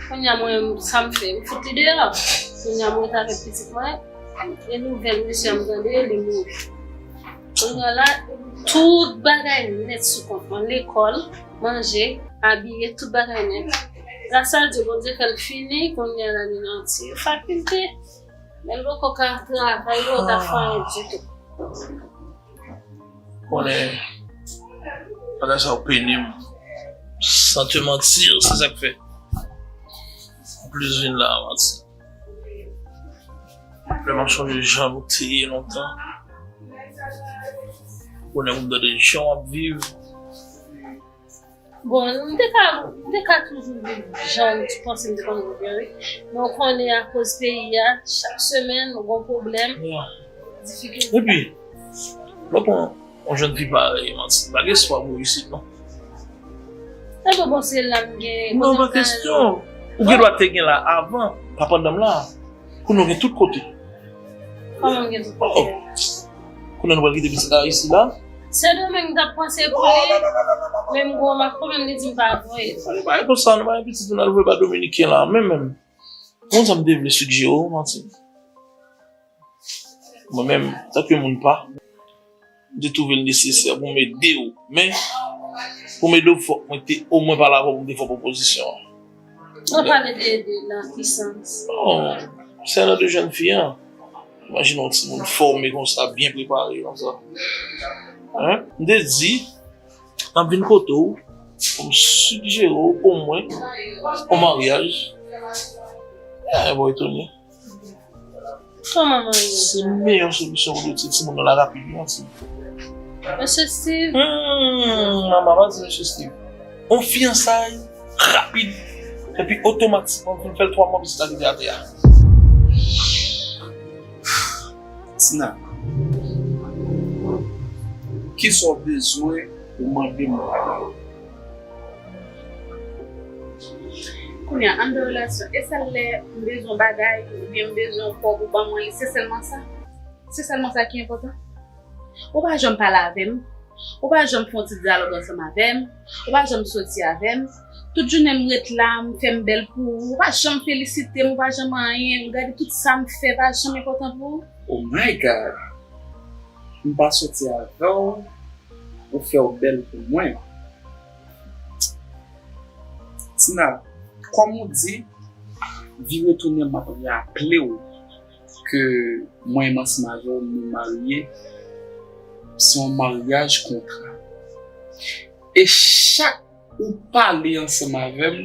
Kounye a mwen, sa m fè? M fout li deyò. Kounye a mwen rete avèk pitit mwen. E nouvèl mesye a m tande, li mouri. Kounye a la, tout bagay nèt sou kont mwen. Lekòl, manje, abiye, tout bagay nèt. Gras a Dye, Bondye fè l fini, kounye a la li nan ti fakilte. Men l poko ka travay, li poko ka fè anyen ditou. Konnen, bagay sa yo peni m. San te manti, se sa k fè. M plis vin la, manti. Lè m ap sonje jan nou te ye lontan. Konnen m tande jan w ap viv. Bon, m te ka, m te ka toujou viv jan m panse m te konn viv yo, wi. Men w konnen akoz peyi a, chak semèn, ou gon pwoblèm, difikilte. Epi, lè w pran yon jèn fi parèy, manti, pa gen espwa pou isit, non. Epi bon, se la m gen. Non, pa kesyon. Ou gen dwa te gen la avan, pa pandan m la. Kounye a w gen tout kote. Kòman m gen tout kote? Oh. Kounye a nou pral kite pitit la isi la. Sendomeng m t ap panse pou li, men m gwo mak pou menm li di m pa voye. Ann pa gen konsa, nou pa gen pitit nou al voye ba Dominiken la, menm, menm. Bon, sa m te vle sijere w, manti. Mwen menm, tanke moun pa, m te twouve l nesesè pou m ede w. Men, pou m ede w, fòk mwen te omwen pale avè w pou m te fè pwopozisyon an. Ou pale de ede nan ki sans? Bon, se nan de jèn fi an. Imajine yon timoun fòme konsa, byen prepare konsa. Hein? M te di, m ap vin kote w, pou m sijere w omwen yon maryaj. Eh, boy Tony. Kòman manman? Se meyè solisyon pou retire timoun nan la rapid, wi, manti. Mesye Steve. Hmm, manman, pa di Mesye Steve. On fiyansay rapid. Epi otomatikman, fin fè l twa mwa, pitit la kite atè a. Tina, kisa w bezwen ou mande m la? Kounye a, anndan relasyon, e sèl lè m bezwen yon bagay oubyen m bezwen yon kòb ou ban mwen li, se sèlman sa? Se sèlman sa ki enpòtan? Ou pa janm pale avè m, ou pa janm fè yon ti dyalòg ansanm avè m, ou pa janm soti avè m. Tout jounen m ret la, m fè m bèl pou ou, ou pa janm felisite m, ou pa janm anyen, ou gade tout sa m fè pa janm enpòtan pou ou. Oh my God! M pa soti avè w, ou fè w bèl pou mwen. Tina, kòm ou di, vire tounen m ap raple w ke mwen menm ansanm avè w, nou marye, se yon maryaj kontra. E chak ou pale ansanm avè m,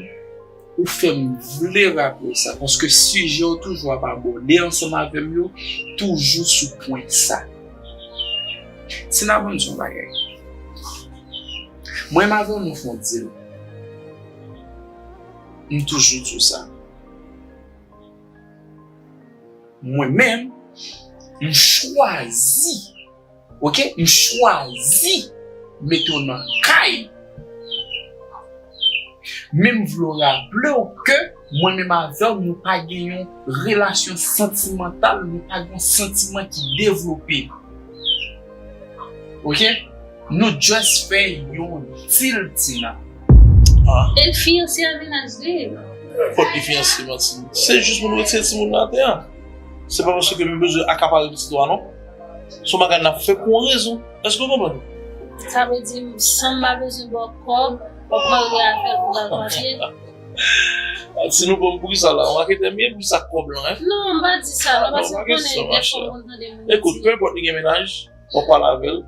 ou fè m vle raple w sa, paske sijè w toujou ap abòde ansanm avè m yo, toujou sou pwen sa. Tina, ban m di w yon bagay. Mwen menm avè w, nou fè yon deal. M toujou di w sa. Mwen menm, M chwazi, oke, m chwazi mete w nan kay. Men m vle w raple w ke mwen menm avè w, nou pa gen yon relasyon santimantal, nou pa gen yon santiman ki devlope. Oke? Nou just fè yon deal, Tina. Ah. E l fiyanse a mennaj li. Nenpòt ki fiyanse, Martine. Se jis pou nou retire timoun nan atè a. Se pa paske m bezwen akapare pitit ou a, non. Se yon bagay n ap fè pou yon rezon. Èske w konprann? Sa vle di, san m pa bezwen ba w kòb, w ap marye avè l pou ba l papye? Si nou pran m pou kisa la, w maketè m ye, pou sa kòb lan, en? Non, m pa di sa, non, paske w konnen, dèfwa mwen tande moun di. Ekout, peu importe li gen mennaj, w ap pale avè l,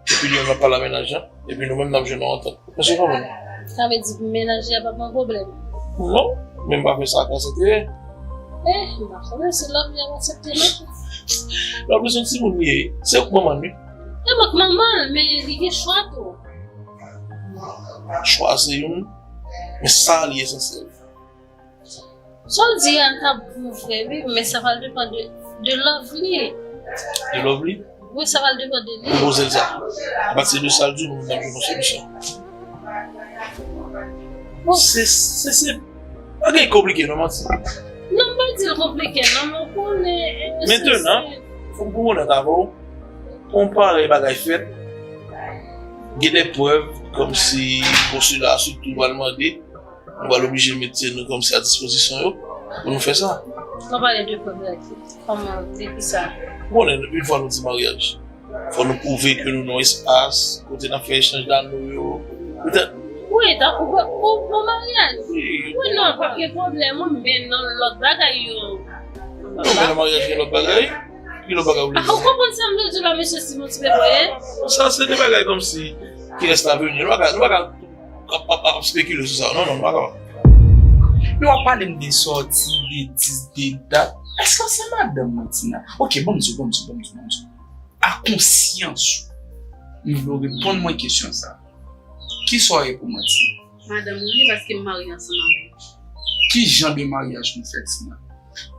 epi li menm l ap pale a mennaj lan, epi nou menm n ap jwenn yon antant. Èske w konprann? Sa vle di mennaj li a p ap gen pwoblèm? Non, men m pa fè sa ak Sentè. Eh, m pa konnen si lòt li ap aksepte non. Lòt li se yon timoun li ye. Se ou k manman l, wi. E mwen k manman l, men li gen chwa tou. Chwa se youn, men sa li esansyèl. Sa w di a ka bon vre, wi, men sa pral depann de, de Lovely. De Lovely? Wi, sa pral depann de li. Pwopoze l sa. Apati de sa l di, nou menm n ap jwenn yon solisyon. Se, se, se, pa gen konplike, non, Martine? Non, m pa di l konplike, non, men w konnen, eh, mentenan, fòk pou onèt avè w, yon parèy bagay fèt, gen de prèv, kòmsi konsi la sitou pral mande, nou pral oblije mete nou kòmsi a dispozisyon yo pou nou fè sa. N ap pale de prèv la ki, kòman, de ki sa? Bon, yon fwa nou di maryaj, fò nou pwouve ke nou nan yon espas kote n ap fè echanj dano yo. Petèt. Wi, tankou pou, pou, pou maryaj. Wi, wi, non, pa gen pwoblèm, wi, men nan lòt bagay yo. Non, men nan maryaj gen lòt bagay. Ki lòt bagay ou vle di? Ah, ou konprann sa m vle di la, mesye Simon, ti bebe, hein? Sa se de bagay kòmsi ki reste à venir. Nou pa ka, nou pa ka ap, ap, ap, ap spekile sou sa. Non, non, nou pa kapab. Men w ap pale m de sòti, de dis, de dat. Èske se madanm mwen, Tina? Oke, ban m di w, ban m di w, ban m di w, ban m di w. A konsyans ou, m vle w reponn mwen kesyon sa a. Kisa w ye pou mwen, Tina? Madanm ou ye, paske m marye ansanm avè w. Ki jan de maryaj nou fè, Tina?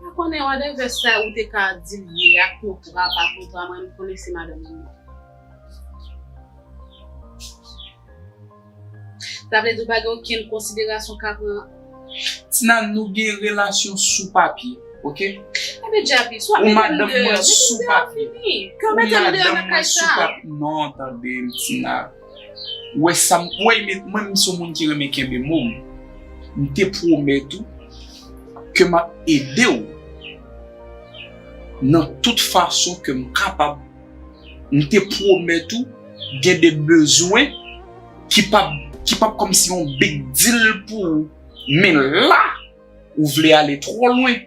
Mwen konnen whatever sa ou te ka di l ye a, kontra, pa kontra, mwen, m konnen se madanm ou ye. Sa vle di w pa gen okenn konsiderasyon w ka pran? Tina, nou gen relasyon sou papye, oke? Ebyen, Djapi, swa mete m deyò, mete m deyò fini. Ke w mete m deyò nan kay sa. Non, tande m, Tina. Ou wè sa m, ou wè, mwen, m se yon moun ki renmen kenbe mo m. M te pwomèt ou ke m ap ede w nan tout fason ke m kapab. M te pwomèt ou gen de bezwen ki p ap, ki p ap kòmsi yon big deal pou ou. Men la, ou vle ale twò lwen.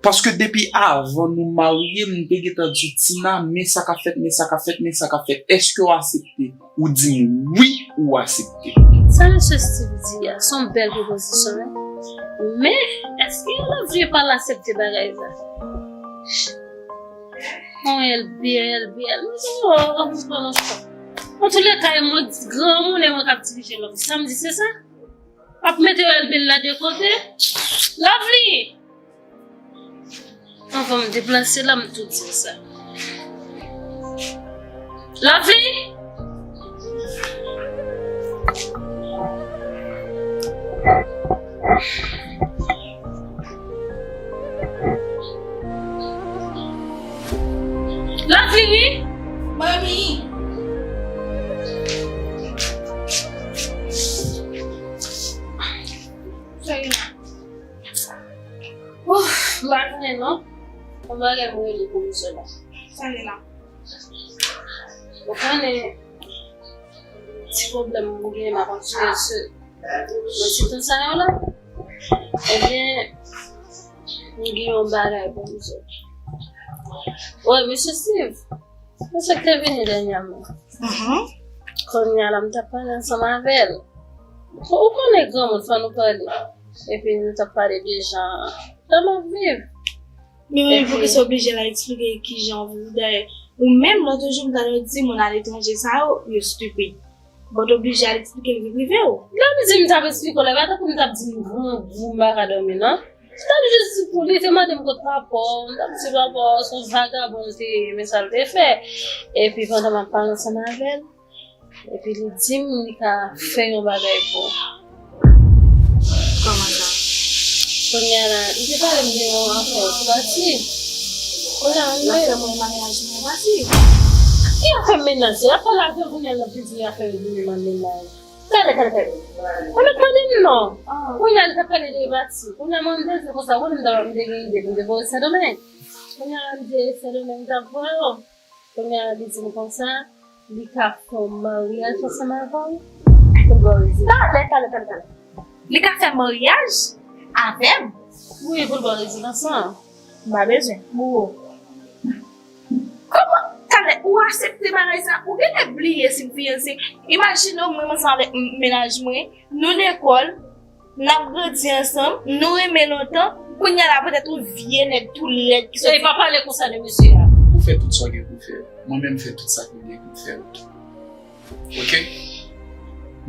Paske depi avan nou marye, m te gentan di w, Tina, men sa k ap fèt, men sa k ap fèt, men sa k ap fèt. Èske w aksepte? Ou di m wi, ou aksepte. Sa mesye Steve di a, se yon bèl pwopozisyon, wi. Men, èske Lovely pral aksepte bagay sa? Yon L B, L B, L B, oh, oh, oh, oh. Antouleka, e mwen granmoun, e mwen k ap dirije lòm. Sa m di, se sa? Ap mete L B la de kote. Lovely! Anvan m deplase la, m tou di w sa. Lovely! Lovely, wi! Mami! Sa gen la? Ouf, m pa konnen non. Yon bagay mwen rele pou misye la. Sa gen la? Ou konnen ti pwoblèm mwen genyen, m ap antoure se nan ti tan sa yo la. Ebyen, m gen yon bagay pou misye. Wi, mesye Steve. Misye k te vini dènyèman. Mhm. Kounye a la, m t ap pale ansanm avè l. Ou konnen granmoun, fò nou pale. Epi nou t ap pale de jan, jan m ap viv. Men, men, epi poukisa w oblije al eksplike kijan w viv? Dayè, ou menm, lòt jou, m tande w di moun aletranje sa yo, yo stipid. Bon, w t oblije al eksplike l vi prive w. Lè m di m t ap eksplike w la, e pa tankou m t ap di m grangou, m pa ka dòmi, non. M t ap jis di pou li te mande m kot papa w, m t ap di papa w se yon vagabon l te ye, men sa l te fè. Epi pandan m ap pale ansanm avè l, epi li di m li ka fè yon bagay pou ou. Kòman sa? Kounye a la, li te pale m de yon afè w pati. Kounye a, m Afè mwen, mennaj mwen pati. Ki afè mennaj? L ap pale avè w kounye a, l ap vin di afè l vin mennaj. Gade, gade, gade. Ou mèt mande m non. Ah. Kounye a, li t ap pale de pati. Kounye a, mwen, m te di konsa, konnen m t ap, m te gen ide pou m te voye Sendomeng. Kounye a, m di Sendomeng, m t ap voye w. Kounye a, li di m konsa, li ka fè yon maryaj ansanm avè w pou l ba w rezidans. Talè, talè, talè, talè. Li ka fè maryaj avè m? Wi, pou l ba w rezidans lan. M pa bezwen. Pou ou. Kòman? Talè, ou aksepte bagay sa? Ou genlè bliye si m fiyanse. Imajine w, mwen, m ansanm avèk m-, mennaj mwen, nou lekòl, n ap grandi ansanm, nou renmen lontan, kounye a la petèt yon vye nèg tou lèd ki soti. E pa pale konsa de mesye a. Ou fè tout sa w gen pou w fè. Mwen menm fè tout sa ke m gen pou m fè. Oke?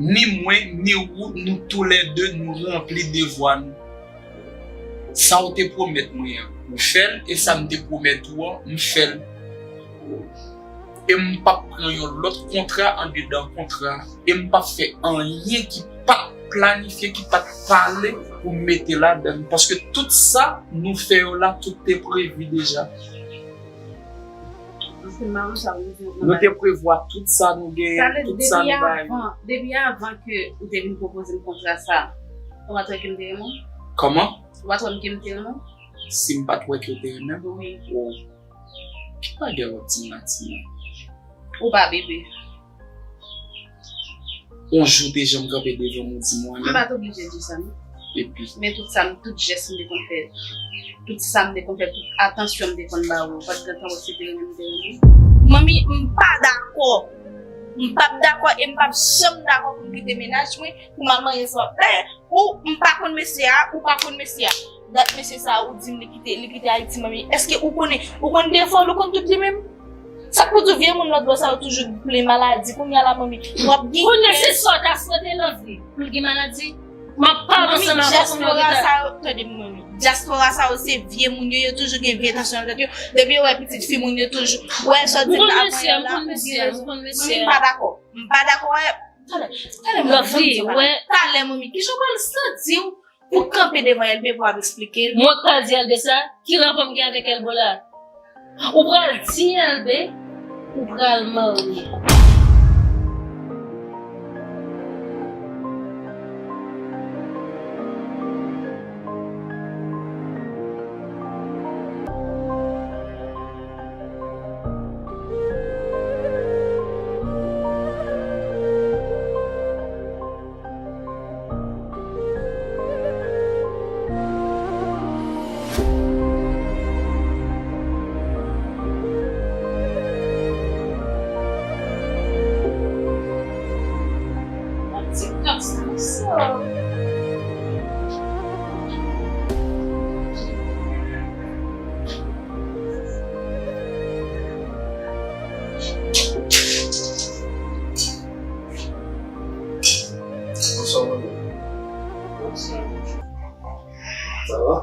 Ni mwen, ni ou, nou toulède, nou ranpli devwa nou. Sa w te pwomèt mwen an, ou fè l, e sa m te pwomèt ou an, m fè l. E m p ap pran yon lòt kontra andedan kontra, e m p ap fè anyen ki pa t planifye, ki pa t pale pou m mete ladan l, paske tout sa nou fè yo la, tout te previ deja. Paske m pa konn sa w di. Nou te prevwa tout sa nou genyen, tout sa nou bay. Depi avan, depi avan ke ou te vin pwopoze m kontra sa, ou pa t wè ke m te renmen w? Kòman? Ou pa t wè m ke m te renmen w? Si m pa t wè ke w te renmen m? Wi. Oh. Ki bagay w ap di m la, Tina? Ou pa bebe. On jou te janm kanpe devan m, ou di m ou renmen m? M pa t oblije di w sa, non. Epi? Men tout sa m, tout jès m te konn fè, tout sa m te konn fè, tout atansyon m te konn ba ou, ou pa t gentan wè se te renmen m te renmen w? Manmi, m pa dakò. M p ap dakò e m p ap janm dakò pou m kite mennaj mwen, pou m al marye ansanm avèk. Ou, m pa konn mesye a, ou pa konn mesye a. Dat mesye sa a, ou di m li kite, li kite Ayiti, manmi. Èske ou konnen, ou konn defo l, ou konn tout li menm? Sa k pou di w vye moun lòt bò sa yo toujou plen maladi. Kounye a la, manmi, w ap gen Kounye a se sa w ta swete Lovely, pou l gen maladi? M ap pale ansanm avè w pou nou Dyaspora sa yo, tande m, manmi. Dyaspora sa yo se vye moun yo, yo toujou gen vye tansyon nan tèt yo. Depi yo wè pitit fi moun yo toujou. Wè, sa w di m la avan yè la, ou gen rezon. Manmi, m pa dakò. M pa dakò, wè. Talè, talè, manmi, Lovely, wè. Talè, manmi, kijan w pral santi w pou kanpe devan Elbe pou ap eksplike l? Mwen k pral di Elbe sa, ki rapò m gen avèk Elbe la? Ou pral di Elbe, ou pral marye. Bonswa, manmi. Bonswa. Sa va?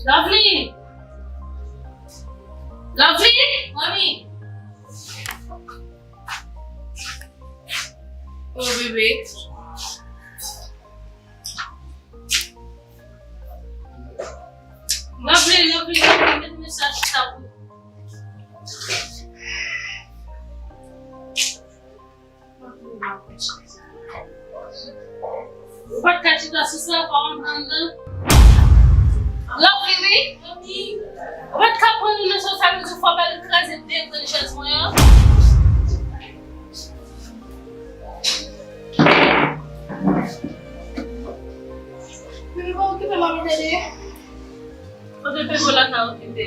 Lovely! Lovely! Manmi! Oh, bebe. Lovely, Lovely, Lovely, met mesaj sa pou. Ou pa t ka chita sou sa, pa w antre anndan. Lovely, wi. Ou pa t ka pran li nan chèz sa, men di fò ba li kraze de grenn chèz mwen an. Bebe, pa okipe m, ap tande. Kote Bebe la ka okipe?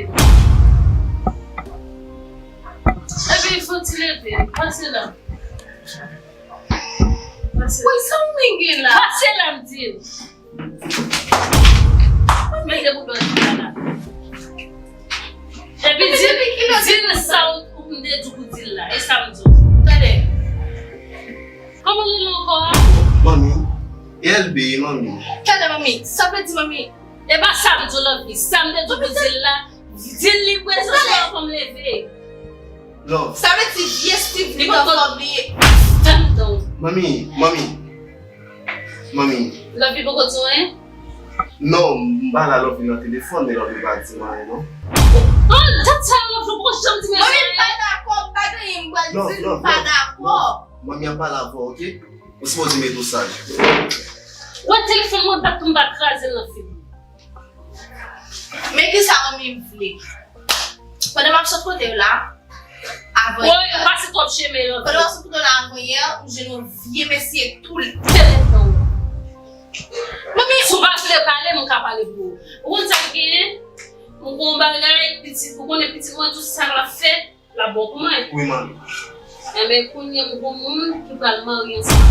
Epi fò ti leve, pase la. Pase la. Woy, sa w menm gen la? Pase la, m di l. Mete boudon ti la la. Epi di l, di l sa w, ou m te di w pou di l la. E sa m di w. Tande. Kòman li rele ankò a? Manmi. E L B, manmi. Tande, manmi, sa vle di, manmi. E pa sa m di w, Lovely. Sa m te di w pou di l la, di l li prezan sou avan m leve. Love. Sa vle di vye Steve li poko bliye. Calm down. Manmi, manmi. Manmi. Lovely poko di w anyen? Non, m pa la, Lovely nan telefòn, men Lovely pa di m anyen, non. Oh, dat sa, Lovely poko janm di m anyen. Manmi, m pa dakò, m pa gen anyen m pral di l, m pa dakò. Manmi ap pale avè w, oke? Ou sipoze mete w saj. Wè telefòn mwen bat pou m pa kraze l nan figi w. Men kisa manmi m vle? Pandan m ap sot kote yo la, avan yè. Woy, ou pase twòp chemen, Lovely. Pandan m ap sot kote yo la, avan yè, m jwenn yon vye mesye tou l tèt nan. Manmi, si w pa vle pale, m ka pale pou ou. Ou konn sa k genyen? M gon bagay, pitit, ou konnen pitit mwen, tout sa l ap fè. L ap bon pou mwen. Wi, manmi. Enben, kounye a m gon moun ki pral marye ansanm.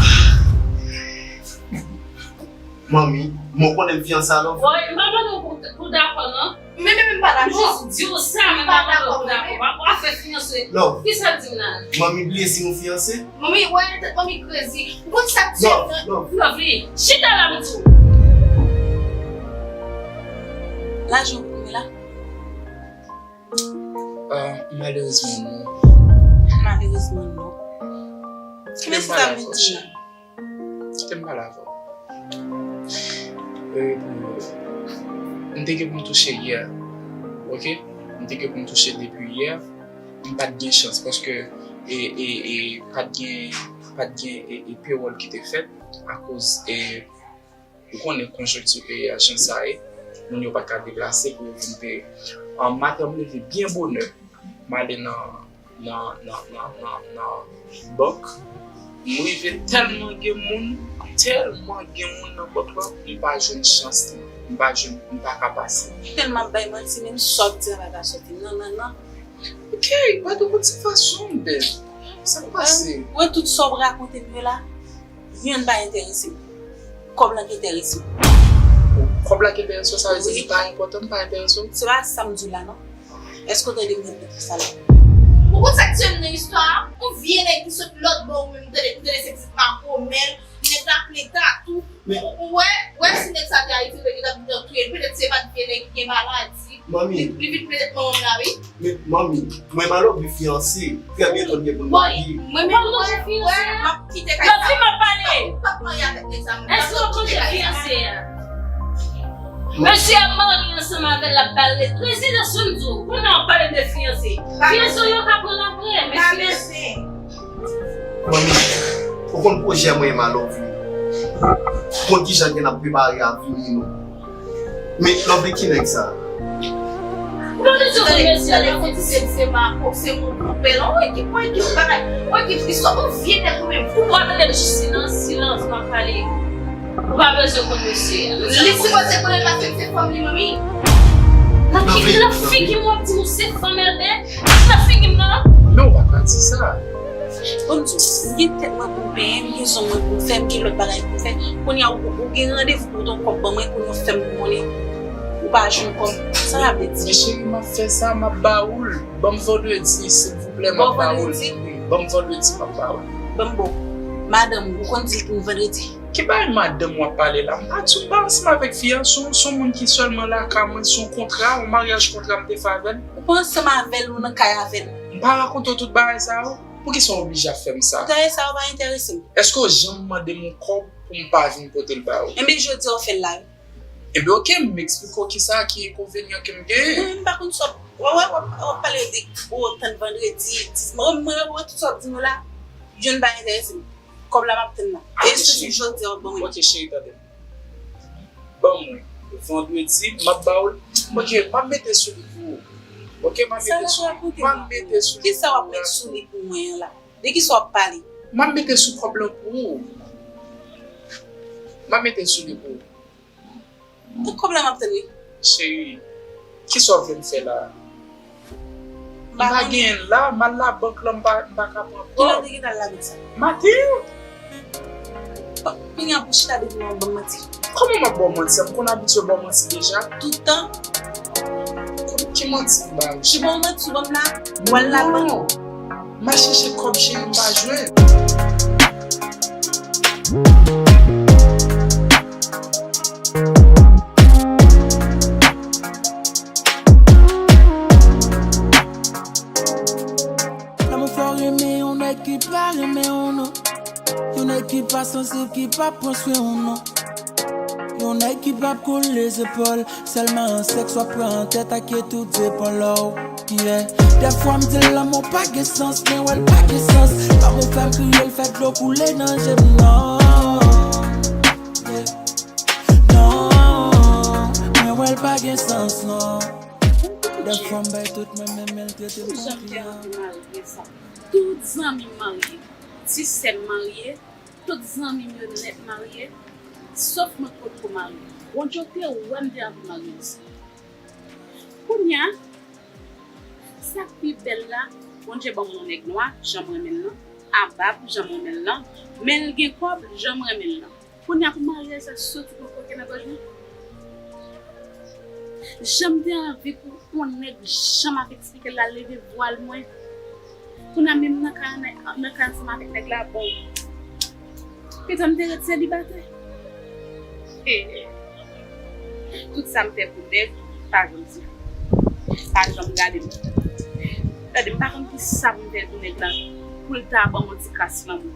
Manmi, mwen konnen m fiyanse a Lovely. Woy, m pa mande w pou, pou dakò, non. Men, men, men, m pa dakò. M jis di w sa, men m pa mande w pou dakò. W ap, w ap fè fiyanse. Love. Kisa w di m la? Manmi bliye si nou fiyanse? Manmi, wè, tèt manmi krezi. Ou konn sa k di? Love, Love. Lovely, chita la, m di w. Lajan w pou mwen la? Ah, malerezman, non. Malerezman, non. Kite m pale avè w, cheri. Kite m pale avè w. E, m te gen pou m touche yè, oke? M te gen pou m touche depi yè. M pa t gen chans paske e, e, e, pa t gen, pa t gen e, e, pewòl ki te fèt akoz e, Ou konnen konjonkti peyi a jan sa ye, moun yo pa ka deplase pou yo vin peye. An maten, m leve byen bonè, m ale nan, nan, nan, nan, nan, nan bank. M rive tèlman gen moun, tèlman gen moun nan bank lan, m pa jwenn chans li, m pa jwenn, m pa ka pase. Tèlman ap bay manti, menm sa w ap di a pa ka sòti. Non, non, non. Ok, pa de motivasyon, bèl. Sa k pase? Ou wè tout sa w ap rakonte m yo la? Yonn pa enterese m. Kòb lan ki enterese m. Kòb la ki enterese w, sa vle di li pa enpòtan, li pa enterese w? Se pa sa m di w la, non. Èske w tande m repete sa la? Ou konn sa k tiye m nan istwa a? Yon vye nèg ki sot lòt bò, ou menm tande, tande se pitit makomèl, nèg la plen tatou. Ou, ou wè, wè si nèg sa te Ayiti, yo te gentan touye l. Petèt se pa t vye nèg ki gen maladi. Manmi. Li, li vin petèt manman m la, wi. Men, manmi, mwen m a Lovely fiyanse. Trè byento n gen pou n marye. Mwen menm, mwen, mwen, m ap kite kay sa. Lovely, m ap pale. M p ap marye avèk nèg sa, mwen. Èske w ap manje fiyanse a? Mesye ap marye ansanm avè l, l ap ba l ret. Prezidans, m di w, kounye a w ap pale m de fiyanse. Fiyanse w yo ka pran l apre, men fiyanse. Manmi, ou konn pwojè mwen e Malovli? Ou konn kijan gen ap prepare avni nou? Men Lovely, ki nèg sa? Ou pa bezwen konn mesye a, non. Se, se Marco, se moun pou bèl. On ekip, on ekip bagay, on ekip istwa, on vye nèg ou menm. Ou pa tande m, silans, silans, m ap pale. Ou pa bezwen konn mesye a. Li sipoze konnen l pa se fanm li, manmi. Nan ki, nan figi m w ap di m ou se fanm Elbè? Nan figi m nan? Men ou pa ka di sa. Bon, m di w, m gen tèt mwen pou m penyen, m gen zong mwen pou m fè, m gen lòt bagay pou m fè. Kounye a, ou, ou gen randevou pou w ton kòb ban mwen, kounye a w fè m konnen ou pa jwenn kòb. Sa sa vle di? Men cheri, m ap fè sa, m ap ba ou l. Ban m vandredi, silvouplè, m ap ba ou l. Ban w vandredi? Wi, ban m vandredi, m ap ba ou l. Ban m ba w. Madanm, ou konn di l pou m vandredi? Ki bagay madanm w ap pale la? M pa di w m pa ansanm avèk fi a, se yon, se yon moun ki sèlman lakay mwen, se yon kontra, yon maryaj kontra m te fè avè l. Ou pa ansanm avè l, ou nan kay avè l. M pa rakonte w tout bagay sa yo? Poukisa w oblije ap fè m sa? Dayè sa yo pa enterese m. Èske w janm mande m yon kòb pou m pa vin pote l ba ou? Enben, jodi a w fè l la wi. Enben, oke, m eksplike w kisa ki enkonvenyan ke m genyen. Mwen menm m pa konn sa w ap, w ap, w ap, w ap pale de gwo tann vandredi, dis, mwen, mwen, mwen, tout sa w ap di nou la, youn pa enterese m. Kòb la m ap tann la. E se sou jodi a w ap ban mwen. Oke, cheri, tande m. Ban mwen vandredi, m ap ba w l. Oke, m ap mete sou li pou ou. Oke, m ap mete sou li. M ap mete sou li. Kisa w ap mete sou li pou mwen an la? De kisa w ap pale? M ap mete sou kòb lan pou ou. M ap mete sou li pou ou. Tout kòb la m ap tann wi. Cheri, kisa w vle m fè la? M pa genyen l la, m al labank lan, m pa, m pa ka pran kòb. Kilè w te gentan al labank sa? Maten. Kounye a pou chita depi w ap ban m manti. Kòman m ap ba w manti? M konn abitye ba w manti deja. Tout tan. Ki manti m ba w? Ki ba w manti w ban m la? W al labank. Non. M al chèche kòb cheri m pa jwenn. Ki pa sansib, ki pa pran swen ou non. Yon nèg ki p ap kole zepòl, sèlman an sèks w ap pran an tèt ak tout zepòl ou. Yeah. Dèfwa m di l lanmou pa gen sans, men wè l pa gen sans. Lanmou fè m kriye, l fè dlo koule nan je m non. Yeah. Non, men wè l pa gen sans non. Dèfwa m bay tout mwen, men, men l trete m konpli an. Tout zanmi m marye. Ti sè m marye, tout zanmi m yo nèt marye, sof mwen k potko marye. Bondye te wè m te anvi marye osi. Kounye a, sa k pi bèl la, Bondye ban m yon nèg nwa, jan m renmen l lan, a bab, jan m renmen l lan, men l gen kòb, jan m renmen l lan. Kounye a pou maryaj sa soti pou koke nan gòj mwen. Jan m te anvi pou yon nèg, jan m ap eksplike l la, leve vwal mwen. Kounye a menm nan kay, nan kay ansanm avèk nèg la, bon. Pitan m te ret selibatè. Tout sa m fè pou nèg, pa janm di. Pa janm gade m. Gade, m pa konn ki sa pou m fè pou nèg la, pou l ta ban m yon ti kras lanmou.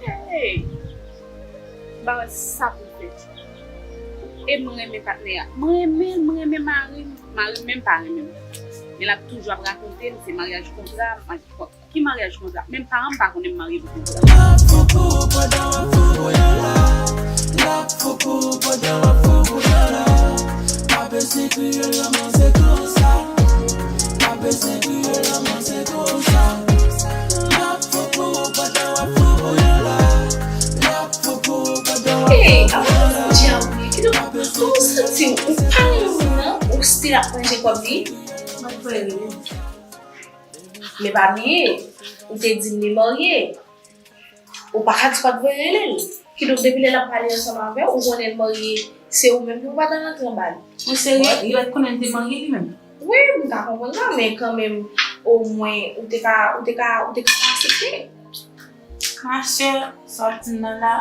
Hey! M pa wè sa pou m fè. E mwen renmen patnè a. Mwen renmen l, mwen renmen mari m. Mari m menm pa renmen m. Men l ap toujou ap rakonte m se maryaj kontra, maryaj kontra. Ki maryaj kontra? Menm paran m pa konnen m marye pou kontra. L ap fou pou ou pandan w ap fou pou yon lòt. L ap fou pou ou pandan w ap fou pou yon lòt. Pa bezwen kriye, lanmou se konsa. Pa bezwen kriye, lanmou se konsa. L ap fou pou ou pandan w ap fou pou yon lòt. L ap fou pou ou pandan w ap fou pou yon lòt. Hey, avan m di a wi, kidonk, kòman w santi w? Ou pa renmen moun nan, ou still ap manje kòb li? Mwen voye rele l. Men pa bliye, ou te di m li marye. Ou pa ka di w pa t voye rele l. Kidonk, depi lè l ap pale ansanm avè w, ou konnen l marye, se ou menm ki pou pa t al antre anba li. Ou serye? Li pa t konnen l te marye li menm? Wi, m ka konprann sa, men kanmenm, omwen, ou te ka, ou te ka, ou te ka pa aksepte. Machè, sa w ap di m nan la,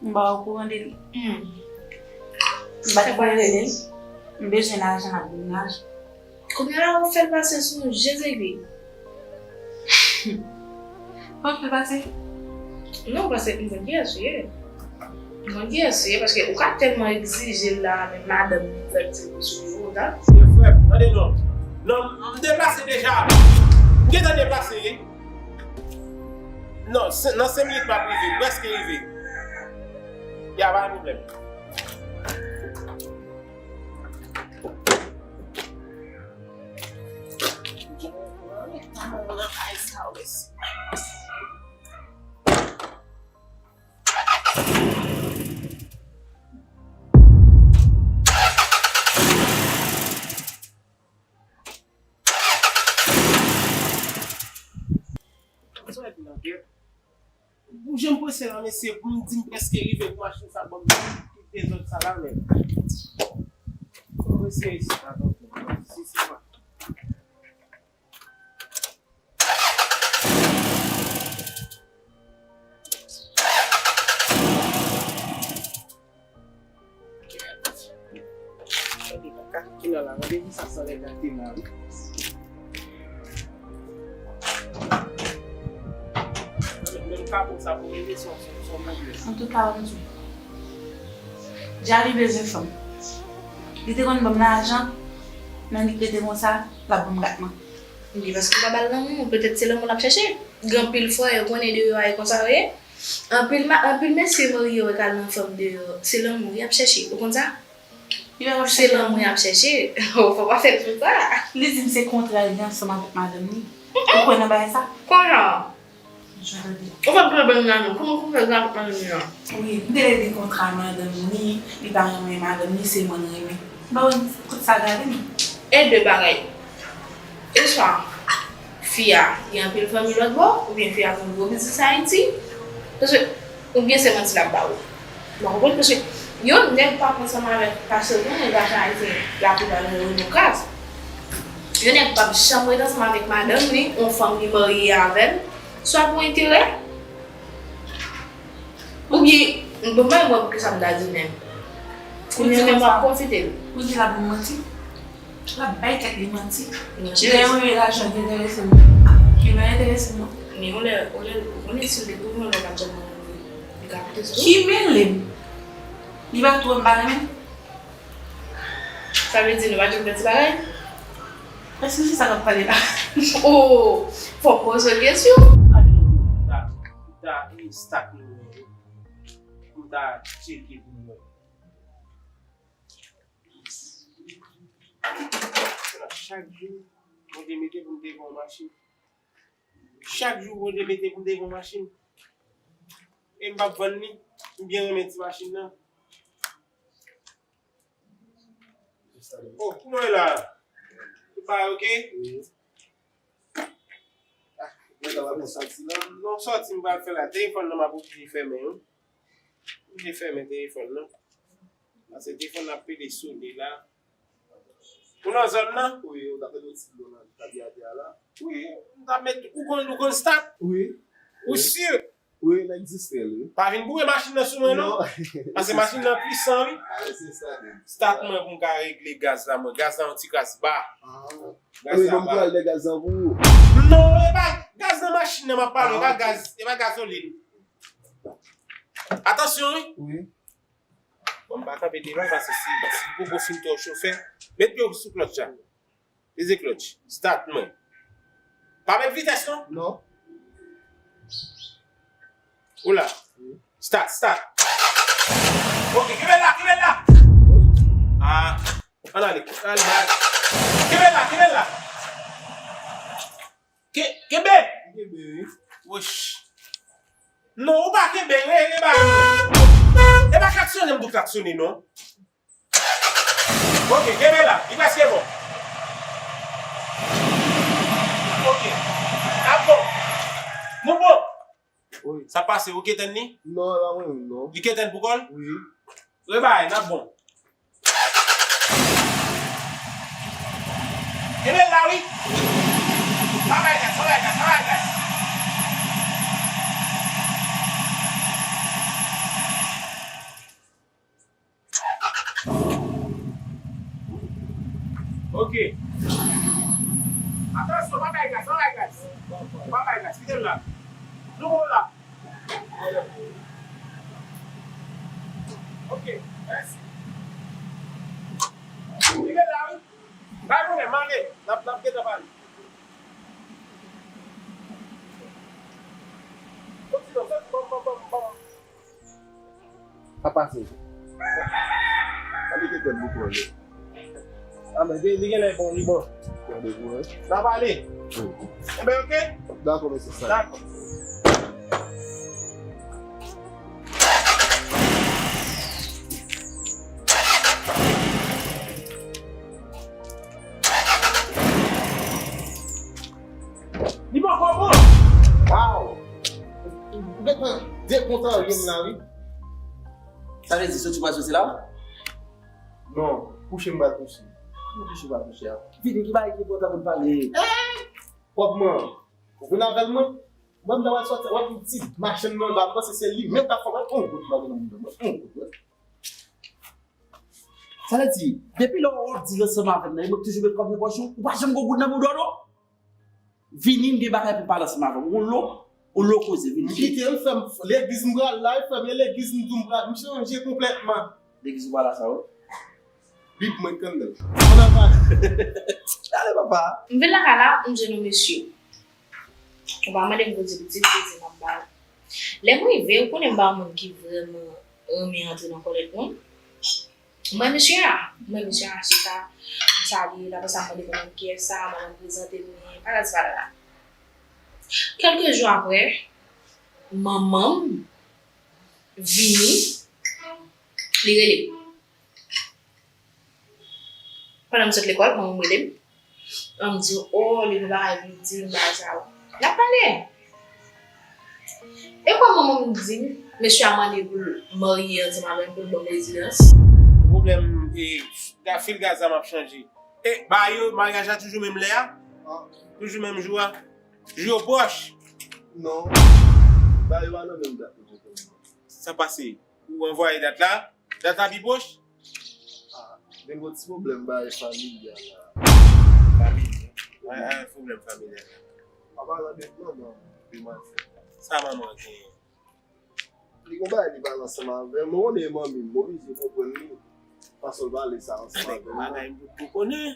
m pa okouran de li. Hmm. M pa t voye rele l. M bezwen lajan l ap ban m lajan. Kounye a la, w ap fè l pase sou je zegwi. W ap fè l pase? Non, paske m konn kiyès ou ye. M konn kiyès ou ye, paske ou ka tèlman egzije l la, men madanm li fè l ti kou sou je w, ta. Ye frè m, tande non. Non, m deplase deja. M gentan deplase, wi. Non, se, nan senk minit m ap rive, m prèske rive. Ya, pa gen pwoblèm. Ou janm panse la, mesye, pou m di m prèske rive pou machin sa ban m tout dezòd sa la, men. Mwen se isi, pa konprann. Si, si, pa. Ki nan la, randevou sa san lè gate la, wi. Menm kapo sa pou mete son, son, son pwoblèm. Antouka, m di, Djali bezwen fanm. Li te konn ban m lajan, men li rete konsa, l ap ban m gatman. Wi, paske w pa ba l lanmou, petèt se lanmou l ap chèche. Gen anpil frè, yo konnen deyò a e konsa yo ye. Anpil ma-, anpil mesye marye yo k al nan fanm deyò, se lanmou y ap chèche. Ou konn sa? Li pa ap chèche lanmou. Se lanmou y ap chèche. Ou fò pa fè l pou sa. Li di m se kontra li ansanm avèk madanm li. Ou kwè nan bagay sa? Konsa. Ou fè m pran bann lajan. Kòman pou fè gade madanm li an? Wi, m te rele kontra madanm li, li pa renmen madanm li, se mwen l renmen. Ba w kout sa gade m. E de bagay. E swa fi a gen anpil fanmi lòt bò, oubyen fi a gen gwo biznis Ayiti. Paske, oubyen se manti l ap ba ou. Ou konprann? Paske yon nèg p ap ansanm avèk, paske ou konnen gason ayisyen laplipè yo, yo kraz. Yon nèg p ap janm ret ansanm avèk madanm li, yon fanm li marye avè l, swa pou enterè, oubyen, bon, mwen, mwen, poukisa m ta di menm? Ou di menm w ap pwofite l. Ou di l ap manti. L ap bay tèt li manti. Lè yo ye lajan ki enterese m. Ki pa enterese m non. Men yon lè, yon lè, ou konnen si l te tounen yon lè l ap janm manti. Ki mele m? Li pa tou wè m pa renmen l? Sa vle di nou pa janm fè ti bagay? Èske se sa n ap pale la? Oh, fò m poze w kesyon. Sa vle di nou ta, nou ta, eh, start nou menm. Pou m ta tcheke pou nou menm. Chak jou, Bondye mete pou m te gen yon machin. Chak jou, Bondye mete pou m te gen yon machin. E m p ap vann li. M byen renmen ti machin nan. Oh, kouman w ye la? Ou pa oke? Wi. Ah, mwen ta pa konn sòti la. Non, sòti m pral fè la. Telefòn nan m ap oblije fèmen, wi. Oblije fèmen telefòn nan. Paske telefòn nan ap pede sone la. Ou nan zòn nan? Wi, ou ta fè yon ti dlo nan tabli atè a la. Wi, m ta met, ou konn, ou konn stat? Wi. Ou si? Wi, l egziste, wi. Pa vin boure machin nan sou mwen, non. Non. Paske machin nan pwisan, wi. Ah, se sa, wi. Stat mwen pou m ka regle gaz la, mwen. Gaz la yon ti kras ba. Ah. Gaz la ba. Wi, bon, m pral de gaz la pou ou. Non, e pa gaz nan machin nan m ap pale, e pa gaz, e pa gazolin. Atansyon, wi. Wi. Bon, m pa kanpe devan paske si, si popo fin twò chofè, met pye w sou klòtch la. Peze klòtch. Stat mwen. Pa met vitès non. Non. Ou la. Wi. Stat, stat. Ok, kenbe la, kenbe la. Ah, ann ale, ann ale. Kenbe la, kenbe la. Ke, kenbe. Kenbe, wi. Woch. Non, ou pa kenbe, re, re ba. E pa klaksonnen m pou klaksonnen non. Ok, kenbe la, li prèske bon. Ok. Ap bon. Nou bon. Wi. Sa pase, ou gentan ni? Non, e pa mwen menm non. Li gentan pou kòl? Wi. Rebay, n ap bon. Kenbe la, wi. Pa bay gaz, pa bay gaz, pa bay gaz. Ok. Atansyon, pa bay gaz, pa bay gaz. Pa bay gaz, kite l la. Nou bon la. Ok, mèsi. Li gen la, wi. Bay mwen, m ale. N ap, n ap gentan pale. Kontinye, fè bòm, bòm, bòm, bòm. Sa pase? Sa mete tèt bouton an devan. A, men li, li genlè bon, li bon. Gade pou wè. N a pale. Wi. Enben, oke? Dakò, mesye Stan. Dakò. Li poko bon. Waw! Ou gentan dekontrarye m la, wi. Sa vle di soti pral soti la? Non, kouche m pral kouche. Kouman kouche w pral kouche a? Vini, ki bagay ki enpòtan pou n pale? Kòb mwen. Ou vin avè l mwen? Mwen, m ta pral sòti, w ap yon ti machann nan, m pa panse se li menm k ap fè mwen yon goud bagay nan mouda mwen, yon goud, wi. Sa vle di, depi lè w ap di ansanm avè m nan, e mwen k toujou met kòb nan pòch ou, ou pa janm gon goud nan mouda w, non? Vini, m gen bagay pou m pale ansanm avè w. Ou lo, ou lo koze, vini. M kite l, frè m, legliz m pral la, frè m, e legliz m di w m pral, m chanje konplètman. Legliz ou pral la sa, wi. Bib mwen k anndan. Ann al pale. Dale, papa. M vin lakay la, m jwenn yon mesye. Ou pa mande m kote pitit, kote m ap ba ou. Lè m rive, ou konnen m pa yon moun ki vrèman renmen antre nan kòlèt mwen. M wè mesye a, m wè mesye a chita, m salye l, apre sa m mande manman m kiyès sa, manman m prezante m li, patati patata. Kèlke jou apre, manman m vini, li rele m. Pandan m sot lekòl, manman m rele m. Manman m di, "Oh, li gen bagay pou l di m, bagay sa yo." N ap pale. E kòman manman m di m, mesye a mande pou l marye ansanm avè m, pou l ban m rezidans. Pwoblèm, e, ga-, fil gaz la m ap chanje. E, ba yo, maryaj la toujou menm lè a? Toujou menm jou a? Jou yo pwòch? Non. Ba yo pa nan menm dat nou te konn. Sa pase? Ou anvwaye dat la? Dat la pi pwòch? Ah, gen yon ti pwoblèm bagay familyal la. Familyal? Ay, ay, pwoblèm familyal la. An palan de manman m, de manzè. Sa manman w genyen? Li gon bagay li pale ansanm avè m. Mwen konnen manmi m, m oblije konprann li. Fason l pale sa ansanm avè m nan. Bagay m pou konnen.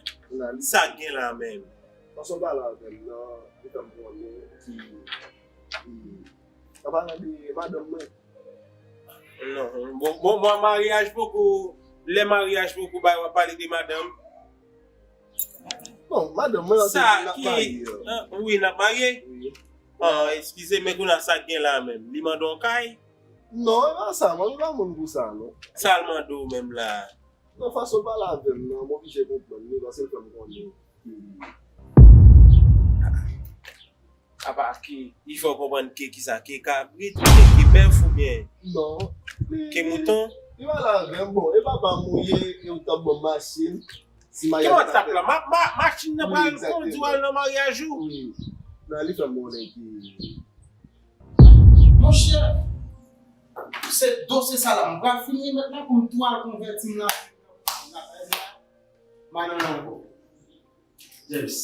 Sa k gen la menm? Fason l pale avè m nan, li fè m konnen ki, ki, an palan de madanm mwen. Non, bon, bon, bon, maryaj poko, lè maryaj poko bay, w ap pale de madanm. Bon, madanm mwen, sa n ap marye. Wi, n ap marye? Wi. Ah, eskize, men kounye a sa k gen la menm? Li mande w kay? Non, e pa sa, mwen pa moun pou sa, non. Sa l mande w menm la? Non, fason l pale avè m nan, m oblije konprann li, paske l fè m konnen. Apa ke li fè w konprann ke kisa, ke kabrit, oubyen ke bèf, oubyen ke mouton? Li pale avè m, bon, e papa m ou ye, e ou t ap ban m machin. Si maryaj la fèt. Ki WhatsApp la? Ma, ma, machin nan pral kondi w al nan maryaj ou? Wi. Non, li fè m konnen ki. Monchè, se dosye sa la, m pral fin remèt la pou m tou al konvèti m nan. Madanm nan ankò. James.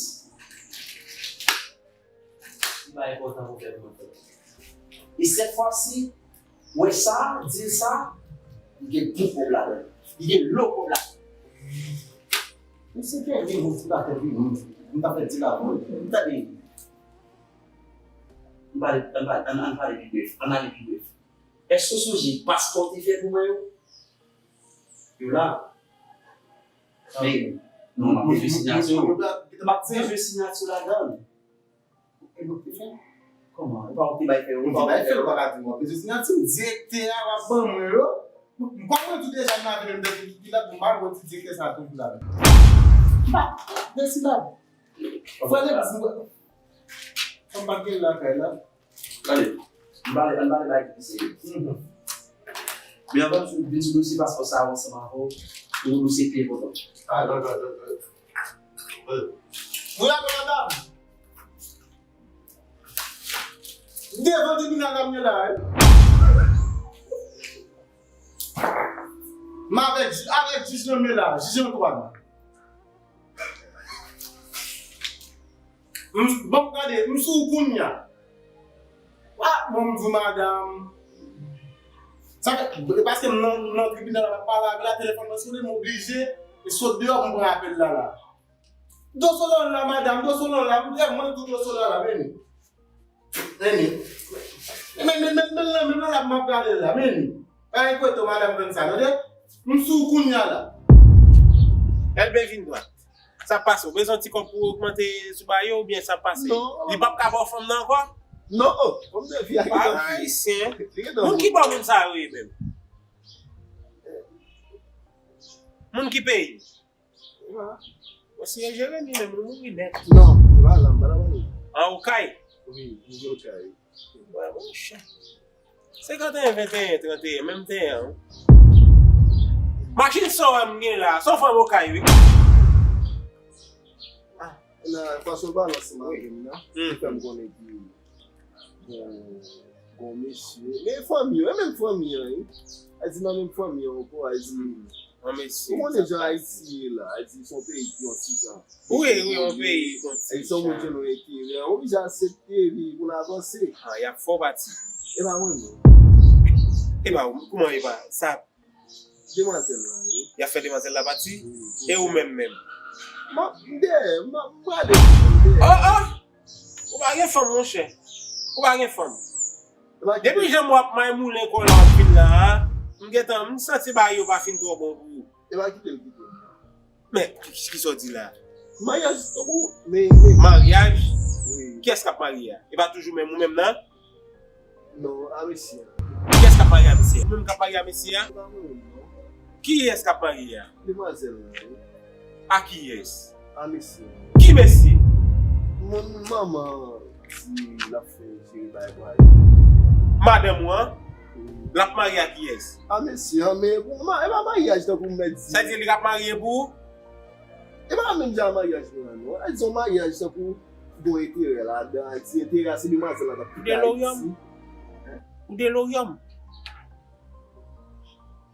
Li pa enpòtan pou fè mwen fè. E sèt fwa si, wè sa, dil sa, li gen bon kòb ladan. Li gen lo kòb ladan. Misye fè gen bon ti batè vini. M ta fè dil avè w. M tande. Ann pale, ann pale, ann, ann pale pi brèf. Ann ale pi brèf. Èske w sonje paspò w te fè pou mwen yo? Yo la. Men, non, m ap bezwen siyati w. M ap bezwen siyati w ladan l. E nou te fè? Kòman? Ou pa ou te bay fè yo? Ou te bay fè yo, ou pa ka di m w ap bezwen siyati m. Direktè a w ap ban mwen yo. M pa mwen di deja m lave men m depi ki dat m pa wè ti direktè sa toujou la menm. M pa, mèsi la. Frè Legliz, m pa gen lakay la. Tande, ann pale, ann pale bagay ki pi serye. Men anvan m vin sou dosye paspò sa a ansanm avè w, nou gon dosye ki enpòtan. Ah, dakò, dakò. Wi, alò, madanm. Devan tribinal la m ye la, wi. M avèk, avèk jij nan men la, jij Antoine. M, bon, gade, m sou ou kounye a. Wa, bon, m di w, madanm. Sa fè, e paske m nan, nan tribinal la, m ap pale avè l la, telefòn mwen sone, m oblije sot deyò pou m pran apèl la, la. Dosolon la, madanm, Dosolon la, m, mwen tou Dosolon la, vini. Vini. Men, men, men, men, men, men, la, m ap gade la, vini. Pa enkyete w, madanm Vanessa, tande? M sou ou kounye a la. Elbe vin dwat. Sa pase? Ou bezwen ti kòb pou ogmante sou ba yo oubyen sa pase? Non. Li p ap ka ba w fanm nan ankò? Non, oh, fanm de vi a ki... Ayisyen. Moun ki bò moun sa yo ye menm? Moun ki peyi? Mwen siye Jeremi menm, li mouri nèt. Non, li pa la, m pa ta pale. An Okay? Wi, li Okay. Wè, monchè. Senkanteyen, venteyen, tranteyen, menm teyen an. Machin sa w wè m gen la, sa w fè m Okay, wi. Ah, nan fason w pale ansanm avè m nan, li fè m konnen ki gon, gon mesye. Men fanmi yo, e menm fanmi an, wi. A di nan menm fanmi an ankò, a di. Yon mesye. Ou konnen jan Ayiti ye la, a di se yon peyi ki yon ti jan. Wi, wi, yon peyi ki yon ti jan. A di se yon moun ki gen yon enterè, ou oblije aksepte li pou n avanse. Ah, y ap fè w pati. E pa mwen menm. E pa ou, kòman e pa? Sa Demwazèl la, wi. Y ap fè demwazèl la pati? Wi, wi. E ou menm menm? M ap, m dèyè, m ap, m prale, m dèyè. Oh, oh! Ou pa gen fanm, monchè. Ou pa gen fanm. Depi jan w ap maymoulen kò w la w ap vin la a, m gentan, m santi bagay yo pa fin twò bon pou ou. E pa kite l kite m. Men, ki, ki sa w di la? Maryaj, tankou, men, men. Maryaj? Wi. Kiyès k ap marye a? E pa toujou menm ou menm nan? Non, a mesye a. Kiyès k ap marye a mesye a? Ou menm k ap marye a mesye a? Se pa mwen menm, non. Kiyès k ap marye a? Demwazèl la, wi. A kiyès? A mesye a. Ki mesye? Moun manman di l ap fè jere bagay pou Ayiti. Madanm ou an? Wi. L ap marye a kiyès? A mesye a, men, bon, ma-, e pa maryaj tankou m mèt di. Sa di li k ap marye pou ou? E pa menm jan maryaj nou an, non. E di yon maryaj tankou gon enterè ladan, a di enterè a se demwazèl la t ap kite Ayiti. Ou deloryanm. Ou deloryanm.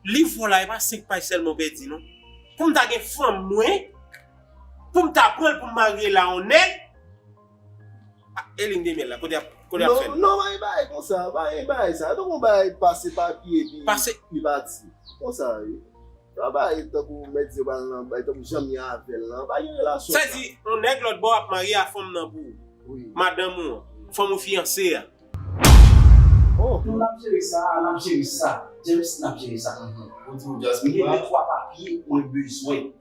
Liv ou la, e pa senk paj sèlman w pèdi, non. Pou m ta gen fanm mwen, pou m ta pran l pou m marye l a yon nèg, ah, e liy de myèl la, kote y ap, Kote y ap fè l? Non, non, pa gen bagay konsa, pa gen bagay sa. Tankou bagay pase papye epi li pati. Konsa, wi. Pa bagay tankou mèt di yo pral nan bay, tankou jan m ye avè l lan. Pa gen relasyon sa. Sa di, yon nèg lòt bò ap marye a fanm nan pou ou. Wi. Madanm ou an, fanm ou fiyanse a. Oh. Nou n ap jere sa, n ap jere sa. James, n ap jere sa. Ou di m Jasper. M gen de twa papye mwen bezwen.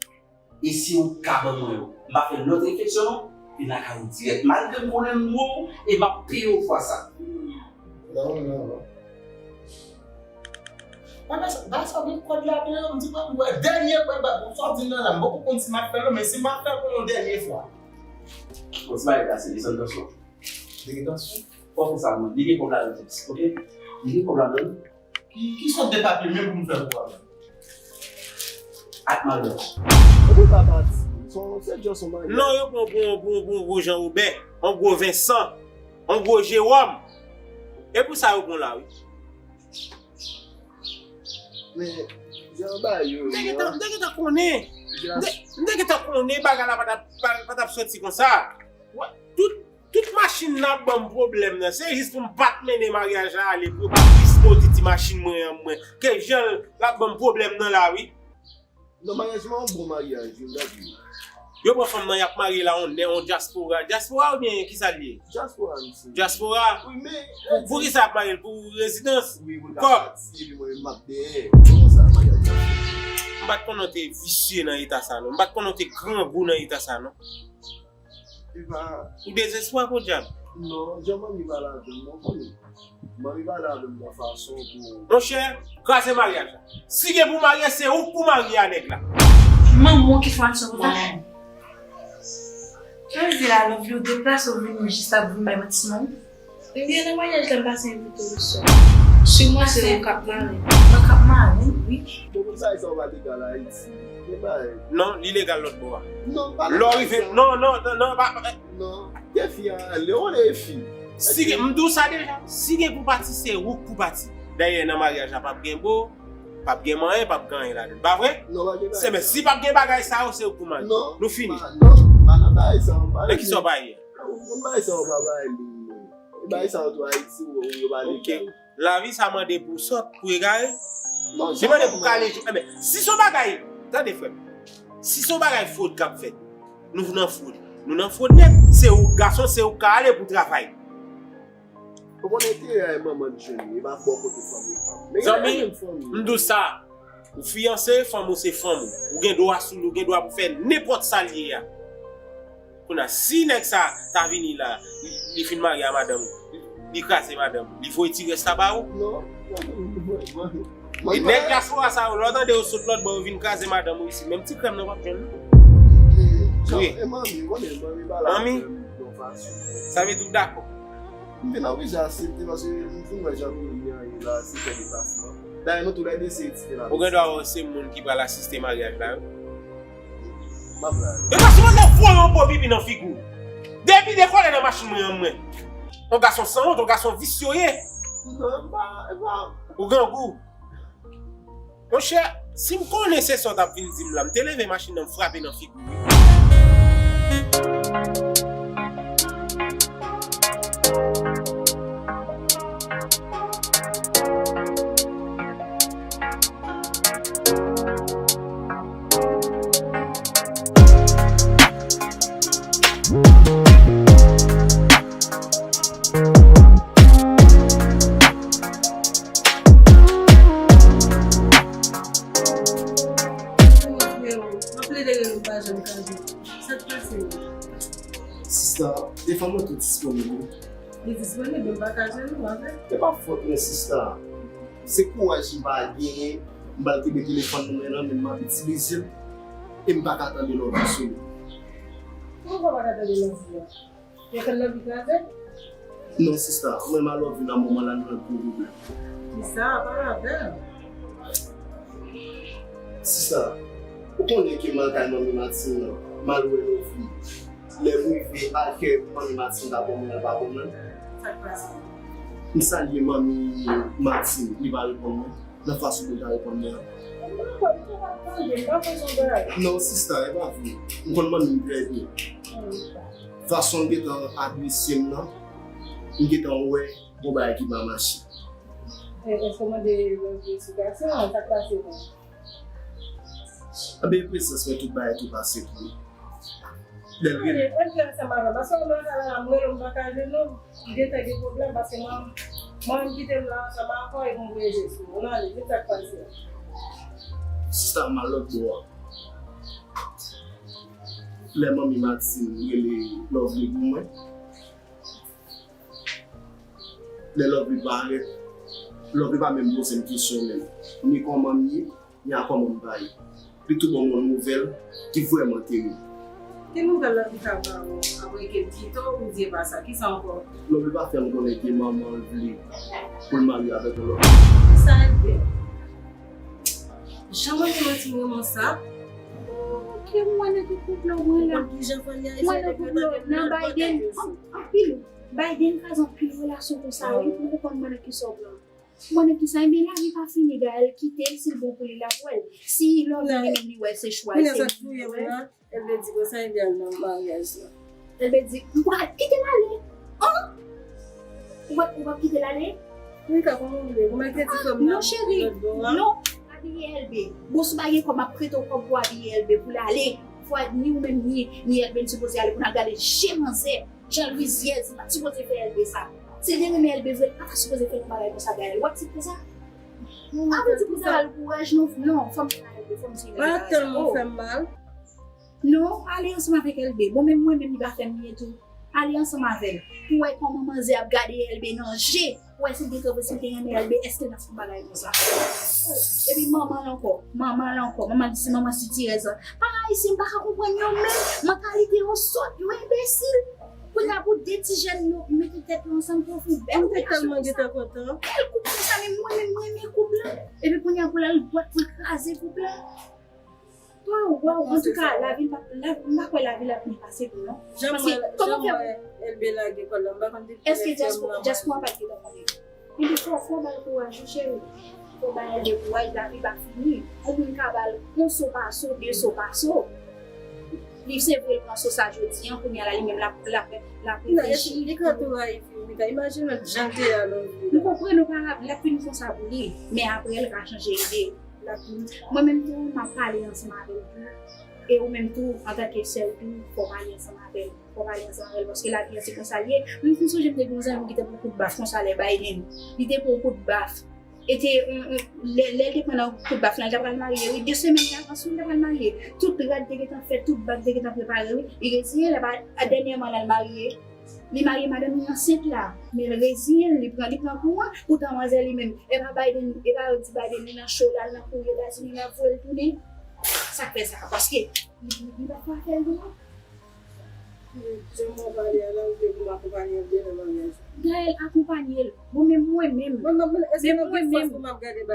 E si ou ka ban mwen yo, m pa fè lòt refleksyon non. Vin lakay ou dirèk. Malgre m konnen m dwe w e m ap peye w fwa sa. Non, non, non. Bagay sa, bagay sa gen kòd ladan yo, m di, mwen, mwen, dènye, mwen, mwen, sa w di m nan la, m poko konn si m ap fè l non, men si m ap fè l pou yon dènye fwa. Bon, ti bagay kase, desann tansyon. Desann tansyon? Fò w fè sa, mwen. Li gen kòb ladan, ok? Li gen kòb ladan. Ki, ki sòt de papye menm pou m fè pou avè l? Ak maryaj. Ou pa pati. Se, se just yon maryaj. Non, yo pran pou, pou, pou, pou Jean Robert, yon gwo Vincent, yon gwo Jérôme. E pou sa yo pran la, wi. Men, jan ba yo, m te gentan, m te gentan konnen. M te, m te gentan konnen bagay la pa t ap, pa, pa t ap soti konsa. Tout, tout machin n ap ban m pwoblèm nan, se jis pou m pa t mennen maryaj la ale, pou yo pa plis modi ti machin mwen an mwen. Ke jan l ap ban m pwoblèm nan la, wi. Non, maryaj mwen yon bon maryaj, wi, m t ap di. Yo pran fanm nan, y ap marye la, on, on dyaspora. Dyaspora oubyen kisa l ye? Dyaspora, misye. Dyaspora? Wi, men, pou, pou kisa y ap marye l? Pou rezidans? Wi, pou l ka pati, epi mwen, m ap dèyè. Konsa, maryaj la. M pa t konnen w te visye nan eta sa, non. M pa t konnen w te grangou nan eta sa, non. Epa. Ou dezespwa, podyab. Non, jan manmi pale avè m, non, konnen. Manmi pale avè m nan fason pou. Monchè, kraze maryaj la. Si gen pou marye, se ou k pou marye a nèg la. Manman ki fè aksyon konsa. Sa vle di la, love yo deplase ou vini jis ap vin bay manti manmi. Ebyen, nan maryaj la, m pase envite w le swa. Sou mwen, se ou k ap mare. Mwen k ap mare? Wi. Bon, konn bagay sa yo pa legal Ayiti. Men bagay. Non, li legal lòt bò a. Non, pa legal. Lè w rive, non, non, non, non, pa, pa. Non, defi a ale, w konnen defi. Si gen, m di w sa deja, si gen pou pati, se ou k pou pati. Dayè, nan maryaj la, p ap gen bo, p ap gen manyen, p ap gen anyen ladan l. Pa vre? Non, pa gen bagay sa. Se, men si p ap gen bagay sa yo, se ou k pou mari. Non, nou fini. Pa, non, pa nan bagay sa yo, pa. Men kisa w pa ye? Ou konn bagay sa yo pa bagay li. E bagay sa yo tou Ayiti, yo, yo pa legal. Ok. Lavi sa mande pou w sòt, pou w egare. Non, li mande pou w kale jou. Enben, si se yon bagay, tande frè m, si se yon bagay fwod k ap fèt, nou nan fwod. Nou nan fwod nèt. Se ou gason, se ou ka ale pou travay. Ou konn enterè a e manman l jwenn li, e pa bò kote fanmi fanm. Men gen menm fanmi. Zanmi, m di w sa, ou fiyanse, fanm ou se fanm ou. Ou gen dwa sou li, ou gen dwa pou fè nenpòt sa l ye a. Kounye a, si nèg sa ta vini la, li, li fin marye a madanm ou, li kraze madanm ou, li voye ti rès la ba ou? Non. E nèg dyaspora sa yo, lè w tande yo sot lòt bò, yo vin kraze madanm ou isit, menm ti krèm nan w p ap jwenn, non. Wi. Manmi, sa vle di w dakò. M vin oblije aksepte paske m fin wè jan peyi an ye la, se fè deplasman. Dayè, nou tou lè de se etidyan la. Ou gen dwa wè se moun ki pral asiste maryaj la, wi. M ap la. Yo ta sipoze voye yon po pipi nan figi w. Depi dekole nan machin mwen an mwen. Yon gason sanwont, yon gason visye w ye. Non, m pa, m pa. Ou grangou. Monchè, si m konnen se sa w t ap vin di m la, m te leve machin nan, m frape nan figi w, wi. Frero, m ap plede rele w pa janm ka jwenn. Sa k pase menm? Sista, telefòn mwen tou disponib, wi. Li disponib, men m pa ka jwenn ou avè l. Se pa fòt mwen, sista. Se kouraj m pa genyen, m pral kenbe telefòn nan men nan, men m ap itilize l, e m pa ka tande love sou li. Kòman w pa ka tande love la? Yo fè l nan bi kraze? Non, sista, mwen m a love nan moman la, nou nan gwo pwoblèm. Kisa? Pale avè m. Sista, ou konnen ke m al kay manmi Martine nan, m al wè Lovely. Lè m rive, al kè manmi Martine ta ban mwen, l pa ban mwen. Sa k pase? M salye manmi Martine, li pa reponn mwen. Nan fason pou l ta reponn mwen an. M pa kwè, m te pa tande, m pa kwè se yon bagay. Non, sista, e pa vre. M konn manmi m trè byen. Fason l gentan adrese m nan, M gentan wè yon bagay ki pa mache. E, èske w mande yon eksplikasyon? Sa k pase menm? Anben, prezans mwen, tout bagay tou pase tou. Lè l rele. Ann ale ansanm avè m. Paske mwen la, la, mwen, m pa ka jwenn ou. M gentan gen pwoblèm paske mwen, mwen, m kite m la ansanm avè w epi m voye je sou ou. Ann ale, men sa k pase a. Sista, m al lòt bò a. Lè manmi Martine rele Lovely pou mwen, lè Lovely parèt, Lovely pa menm poze m kesyon menm. Ni kòman m ye, ni a kòman m pa ye. Li tou ban m yon nouvèl ki vrèman terib. Ki nouvèl Lovely ka ba ou apre ke l kite w oubyen pa sa? Kisa ankò? Lovely pa fè m konnen ke manman l vle pou l marye avèk yon lòt moun. Sa rive? Jan mwen te manti mwen, mwen sa. Oh, ke mwen nan ki konplo mwen la. Mwen nan konplo nan Biden. An- Anpil. Biden kraze anpil relasyon konsa, wi. Mwen konprann mwen nan ki sa w pran. Mwen nan ki sa, ebyen, lavi pa fini, Gaël, kite l, si l bon pou li, l ap wè l. Si lòm li menm li wè se chwa l, se li menm li wè. Elbe di konsa, Elbe al nan maryaj la. Elbe di, m pral kite l ale. An? Ou p ap, ou p ap kite l ale? Wi, ka kòman w vle? Kòman l te di frè m nan lòt bò a? Non, abiye Elbe. Bon, si w pa gen kòb, m ap prete w kòb pou abiye Elbe pou l ale. Fò ni ou menm, ni, ni Elbe, n sipoze ale pou n al gade je manzè. Jan l rizyèz, li pa t sipoze fè Elbe sa. Si l te renmen Elbe vre, li pa ta sipoze fè yon bagay konsa, Gaël. W ap di konsa? Avan di konsa, al kouraj, non, non, fò m di Elbe, fò m di Elbe bagay sa. Tèlman fè m mal. Non, ale ansanm avèk Elbe. Bon, menm mwen menm, li pa fè m byen tou. Ale ansanm avè l. Pou wè kòman manzè ap gade Elbe nan je. Pou wè si l te kanpe, si l te renmen Elbe, èske l t ap fè yon bagay konsa? Oh, epi manman l ankò, manman l ankò, manman l di se manman sitirèz la. Paran ayisyen, m pa ka konprann yo menm, mantalite yo sòt, yo enbesil. Kounye a pou de ti jèn yo mete tèt yo ansanm pou yo fè yon bèl relasyon konsa. Bèl koup konsa, men mwen menm, mwen renmen koup la. Epi kounye a pou l al bwat, pou l kraze koup la. Waw, waw, antouka, lavi l pa, la, m pa kwè lavi l ap byen pase tou, non. Paske, kòman fè pou Elbe lage kò l la, m pa konn depi lè frè m nan. Èske dyaspora pa t gentan konnen? Epi fò, fò ba l kouraj, wi, cheri. Fò ba Elbe kouraj, lavi pa fini. Yon moun ka ba l yon so pa so, de so pa so. Li se vre l pran so sa jodi a, kounye a la, li menm l ap, l ap, l ap reflechi. Li ka tou rayi fi, Mika. Imajine w jan l te ye a lòt jou. M konprann ou pa, l ap vin konsa pou li. Men apre, l ka chanje ide. Mwen menm tou, m ap pale ansanm avè l tou. E ou menm tou, antanke sè l tou, fò w pale ansanm avè l. Fò w pale ansanm avè l, paske lavi a se konsa l ye. Mwen konn sonje m te gen yon zanmi m ki te pran kout baf konsa lè Biden. Li te pran kout baf. E te, on, on, lè, lè l te pran nan kout baf lan, li ta pral marye, wi. De semèn avans, wi, li ta pral marye. Tout rad te gentan fèt, tout bag te gentan prepare, wi. Li reziyen, lè pa, a, dènyèman, l al marye. Li marye, madanm li ansent la, men l reziyen l, li pran, li pran kouran. Poutan manzè li menm, e pa Biden, e pa yo di Biden li nan cho, l al nan kouri Etazini, l ap voye l tounen. Sa k fè sa? Paske li, li, li pa ka fè l dwat. Jan w pale a la, ou vle pou m akonpanye l nan maryaj la? Gaël, akonpanye l. Bon, men mwen menm. Men mwen menm.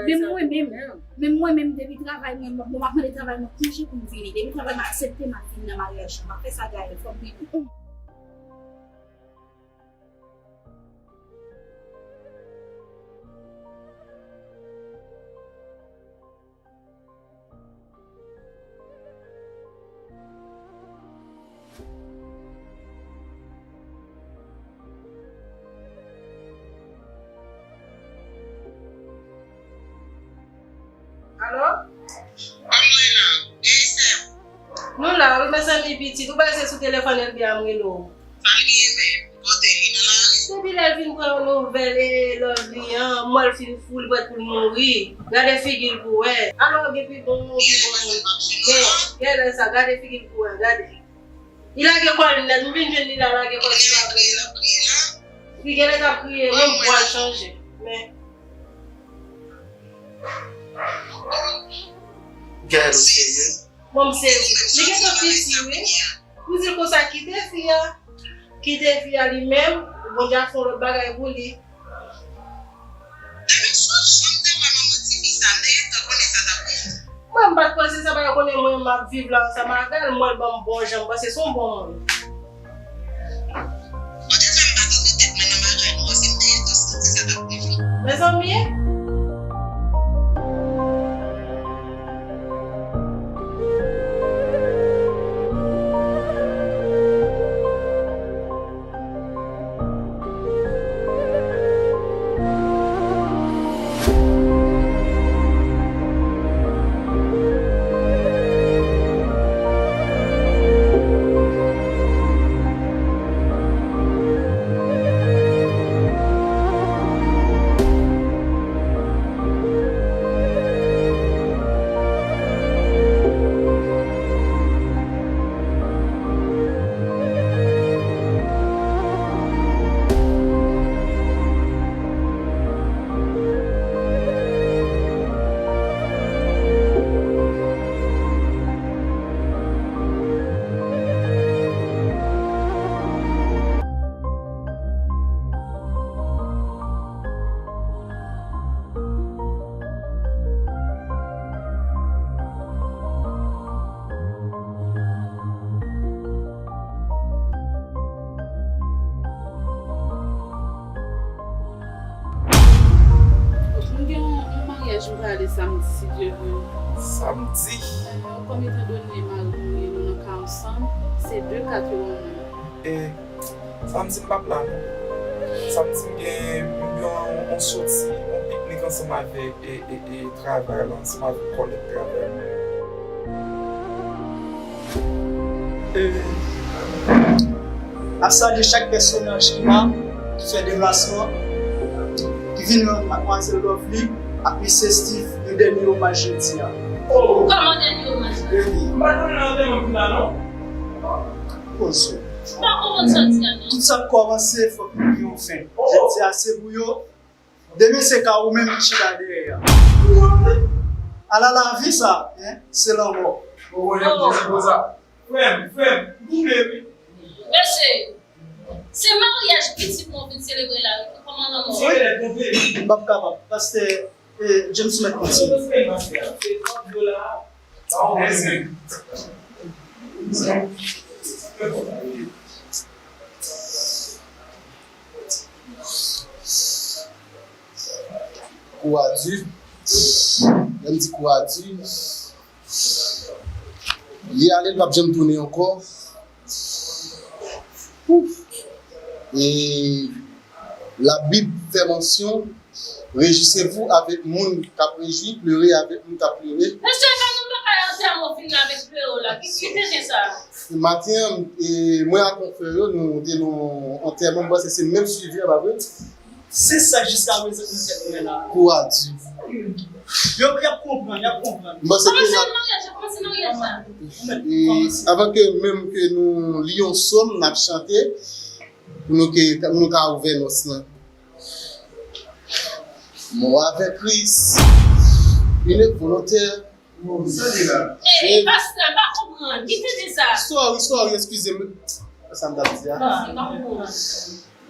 Men mwen menm. Men mwen menm, depi travay mwen, bon, m ap mande travay mwen konje pou m vini. Depi travay mwen aksepte, m ap vini nan maryaj la. M ap fè sa, Gaël, fò m vini. Alo? Kòman w ye la? Wi, sè m. Nou la, wi, mezanmi, pitit. Ou pa se sou telefòn Elbe a m rele w. Sa l genyen menm? Kote li nan lari? Depi lè l vin pran nouvèl e Lovely an, mò l fin fou, li prèt pou l mouri. Gade figi l pou w wè. Alò, gen pi bon, pi bon moun. Gen, gen lè sa, gade figi l pou w wè, gade. Li lage kò l nèt, m vin jwenn li la, lage kò l sou la. Li genlè t ap kriye, menm vwa l chanje. Men. Gade, ou serye? Bon, m serye. Li gentan piti, wi. Ou di l konsa, kite fi a. Kite fi a li menm. Bondye ap fè yon lòt bagay pou li. Depi sou jan m te wè manman tifi sa, m te gentan konnen sa t ap rive. Mwen, m pa t panse sa, paske konnen mwen, m ap viv la ansanm avè l, mwen, l ban m bon jan, m panse se yon bon moun. Poutèt sa m pa t antre tèt mwen nan bagay nou, paske m te gentan santi sa t ap rive. Mezanmi. Mariaj m prale samdi, si Dye vle. Samdi? Ahn, kòm etandone mari m e nou nan ka ansanm, se de kat yo ban mwen. E samdi m p ap la non. Samdi m gen, m gen yon, yon soti, yon piknik ansanm avèk e, e, e travay la, ansanm avèk kòlèg travay mwen. E, N ap salye chak pèsonaj ki la, ki fè deplasman, ki vin rann Madmwazèl Lovely ak Mesye Steve yon dènye omaj jodi a. Kòman dènye omaj la? Wi. M pa t konnen antèman pou la non. Poze. M pa konprann sa w di a non. Tout sa k kòmanse, fòk li gen yon fen. Jodi a se pou yo. Demen se ka ou menm ki chita dèyè a. Ala lavi sa, en, se lanmò. Ou konnen ki se konsa. Frè m, frè m, m touble wi. Mesye, se maryaj pitit mwen w vin selebre la wi. Kòman lanmò? Wi, m p ap kapab. Pastè, eh, James mèt kontinye. Kou a di. Lè m di kou a di, li ale, l p ap janm tounen ankò. Ouf. E Labib fè mansyon, rejwisez-vous avèk moun k ap rejwi, plere avèk moun k ap plere. Mesye, kan nou pa ka antre a mò fini avèk plere w la, ki, ki te gen sa? Maten an, e, mwen ak yon frè yo, nou te nan yon antèman, m panse se menm swivi a, pa vre? Se sa jiska prezan nou fè la. Kou a di. Yo, y ap konprann, y ap konprann. M panse ke... Kòmanse maryaj la, kòmanse maryaj la. E, avan ke menm ke nou li yon sòm, n ap chante, pou nou ke, pou nou ka ouvè nòs lan. Mò avèk Kris, une volonté. Ey, pastè, m pa konprann. Kite di sa. Sorry, sorry, eskize m. Sa m t ap di a. Non, m pa konprann.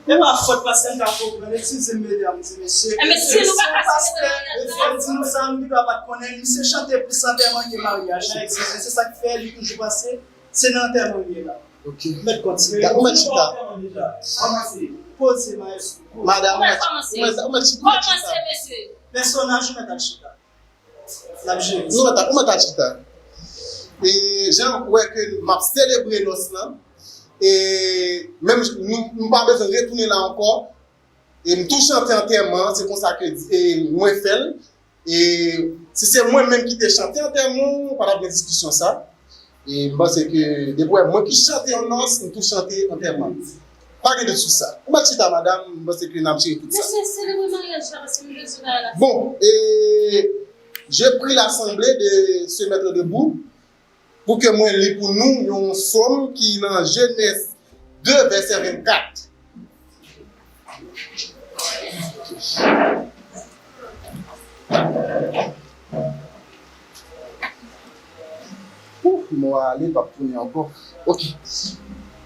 E pa fòt pastè, m ka konprann. Eskize m, medam e mesye. E mesye, nou pa ka selebre maryaj la. Mesye, di nou sa, m pi pa t konnen. Misye chante plis antèman ke maryaj la. Eskize, se sa k fè li toujou panse se nan antèman li ye la. Ok. Mèt kontinye. Ou mèt chita. Poze, maestro. Poze. Madam, ou mèt, ou mèt, ou mèt chita. Kòmanse, mesye. Pèsonaj, ou mèt al chita. N ap jere sa. Ou mèt al, ou mèt al chita. E jan w wè ke m ap selebre nòs lan, e menm nou, nou pa bezwen retounen la ankò. E m tou chante antèman an, se konsa ke, e, mwen fè l. E si se mwen menm ki te chante antèman w, pa t ap gen diskisyon sa. E m panse ke depi w wè mwen ki chante yon nòs, m tou chante antèman. Pa gen dout sou sa. Ou mèt chita, madam, m panse ke n ap jere tout sa. Mesye, selebre maryaj la, paske m bezwen bagay la. Bon, e je prie l'assemblée de se mettre debout. Pou ke mwen li pou nou yon sòm ki nan Jenèz de, vèsè vennkat. Ouf, mò a ale, p ap tounen ankò. Ok.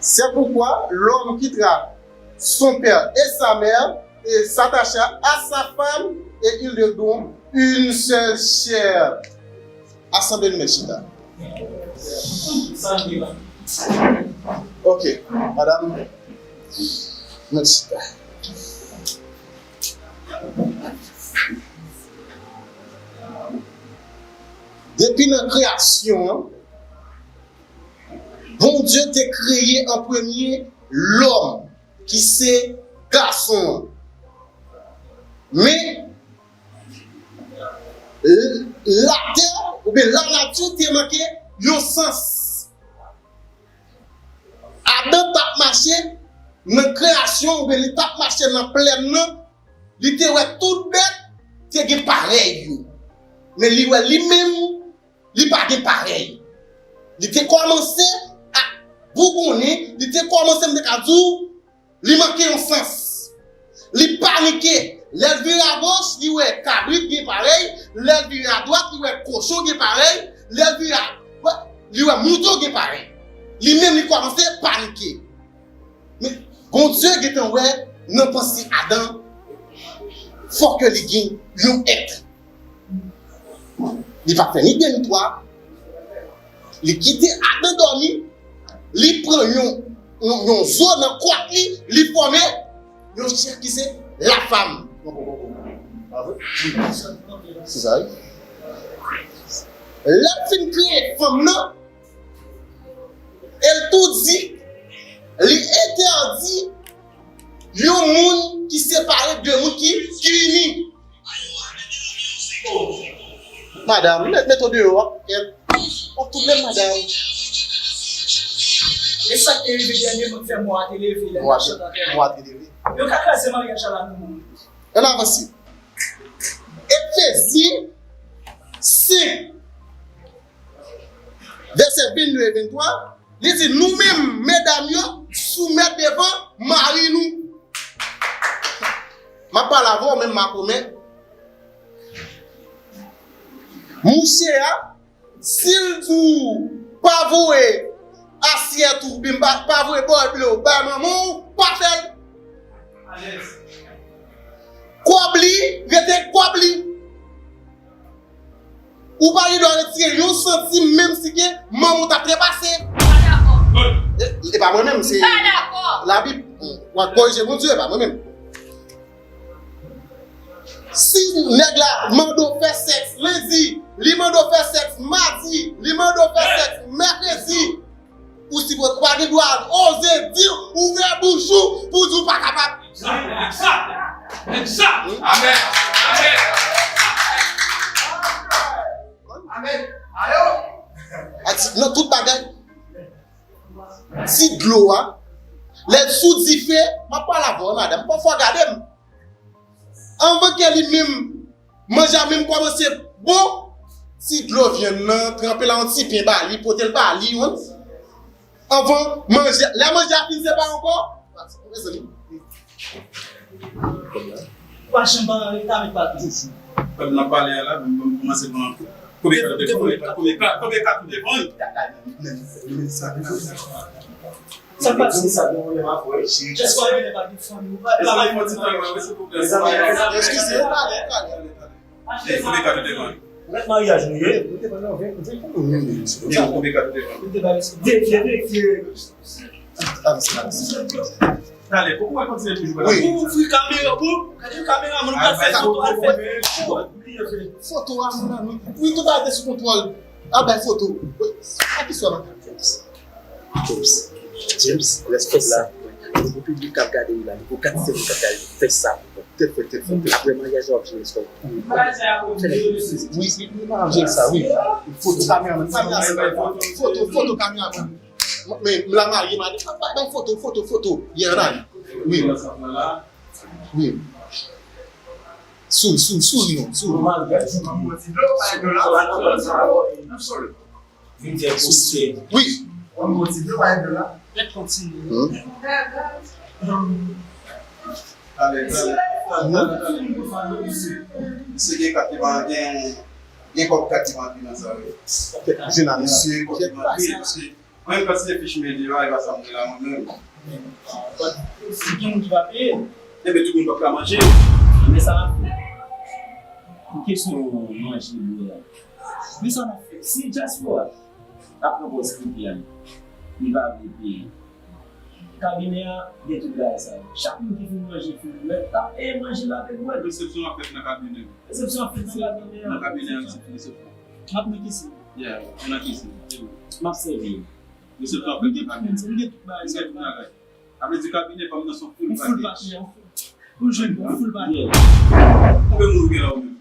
C'est pourquoi l'homme quittera son père et sa mère et s'attachera à sa femme et ils deviendront une seule chair. Asanble nou mèt chita. Ok, madam, mèt chita. Depi nan kreyasyon an, Bondye te kreye an premye lòm, ki se gason an. Men, l-, latè oubyen lanati te manke yon sans. Adan t ap mache nan kreyasyon oubyen li t ap mache nan plèn nan, li te wè tout bèt te gen parèy yo. Men li wè li menm, li pa gen parèy. Li te kòmanse ak bougonnen, li te kòmanse, m te ka di w, li manke yon sans. Li panike. Lè l vire agoch, li wè kabrit gen parèy. Lè l vire adwat, li wè kochon gen parèy. Lè l vire a, li wè mouton gen parèy. Li menm, li kòmanse panike. Men, Bondye gentan wè nan panse Adan, fòk ke li gen yon èt. Li pa fè ni de ni twa. Li kite Adan dòmi, li pran yon, yon, yon zo nan kwat li, li fòme yon chè ki se lafam. Pa vre? Se sa, wi. Lè l fin kreye fanm nan, e l tou di, li entèdi yon moun ki separe de moun ki, ki ini. Madanm, met, met w deyò a. Ou touble madanm. E sa k te rive dènyèman k fè mò a te leve lè n ap chante anterman. Mò a te leve. Yo ka kraze maryaj la la, non, non. Ann avanse. Efezyen senk, vèsè vennde e venntwa, li di, nou menm, medam yo, soumèt devan mari nou. M ap pale avè w menm, Makomè. Mouche a, si l di w pa voye asyèt ou, oubyen pa, pa voye bòl ble w bay manman w, pa fè l. Kòb li rete kòb li. Ou pa gen dwa retire yon santim, menm si ke manman w ta trepase. E, e pa mwen menm, se Labib. W ap korije Bondye, e pa mwen menm. Si nèg la mande w fè sèks lendi, li mande w fè sèks madi, li mande w fè sèks mèkredi, ou sipoze, ou pa gen dwa oze di, ouvè bouch ou pou di w pa kapab. Egzak, egzak, egzak. Amèn, amèn. Amèn. Ayo. Ati, nan tout bagay. Ti dlo a, lè l sou dife, m ap pale avè w, madanm, pafwa gade m. Anvan ke li menm, manje a menm kòmanse bon, ti dlo vyann nan, tranpe la yon ti pen ba li, pote l ba li, wi. Anvan manje, lè manje a fin, se pa ankò. Mezanmi. Pa janm pa rete avèk pa toujou. Kòm n ap pale a la, bon, bon, kòmanse pran konbyen kat ou defann, konbyen kat, konbyen kat ou defann. Sa k pase? Just pa rele pa defann ou. Mezanmi, yon ti tan, wi, silvouplè. Eskize, pale, pale. Ey, konbyen kat ou defann? Mèt maryaj nou ye. Nou defann nan ven, ven pou nou. Konbyen kat ou defann? Verifye, verifye. Avanse, avanse. Talè, poko wè kontinye toujou. Wi. Pou ouvri kamera, pou gade kameraman, nou pral fè foto, al fè foto. Foto a, mon ami. Wi, tout bagay sou kontwòl. Al bay foto. A ki swa maten? James. James, lè sou la. Pou piblik k ap gade w la, pou kat sèl k ap gade, fè sa. Tèt fèt, tèt fèt. Apre maryaj la, w ap jere sou. Wi, wi, wi, m ap jere sa, wi. Foto kameraman, kameraman. Foto, foto kameraman. Men, m la marye, madanm, bay, bay foto, foto, foto. Yeah, ann ale. Wi. Wi. Souri, souri, souri, non, souri. Wi. Wi. Talè, talè, talè, talè. Misye gen kat li pa gen, gen kòb kat li pa gen nan sa, wi. Misye, kòb li pa gen, misye. Mwen menm, kantite fich mwen deyò a, e pa sa m gen la mwen menm. Si gen moun ki pa peye, enben tout moun p ap ka manje. Men sa n ap fè. Pou kesyon manje, bwè a. Men sa n ap fè. Si dyaspora a pran pòz kribyal, li pa vle peye. Kabinè a gen tout bagay sa yo. Chak moun ki fin manje, fin bwè, l ap peye manje l avèk bwè l. Resepsyon ap fèt nan kabinè. Resepsyon ap fèt nan kabinè a. Nan kabinè a, resepsyon. N ap nan kisin. Yeah, nou nan kisin. M ap sèvi. Misye t ap fè tout bagay. Misye gen tout bagay. Misye gen tout bagay. Sa vle di kabinè pa m nan son full package. Full package, yon full. Pou jwenn yon full package. Konbyen moun ou gen la ou menm?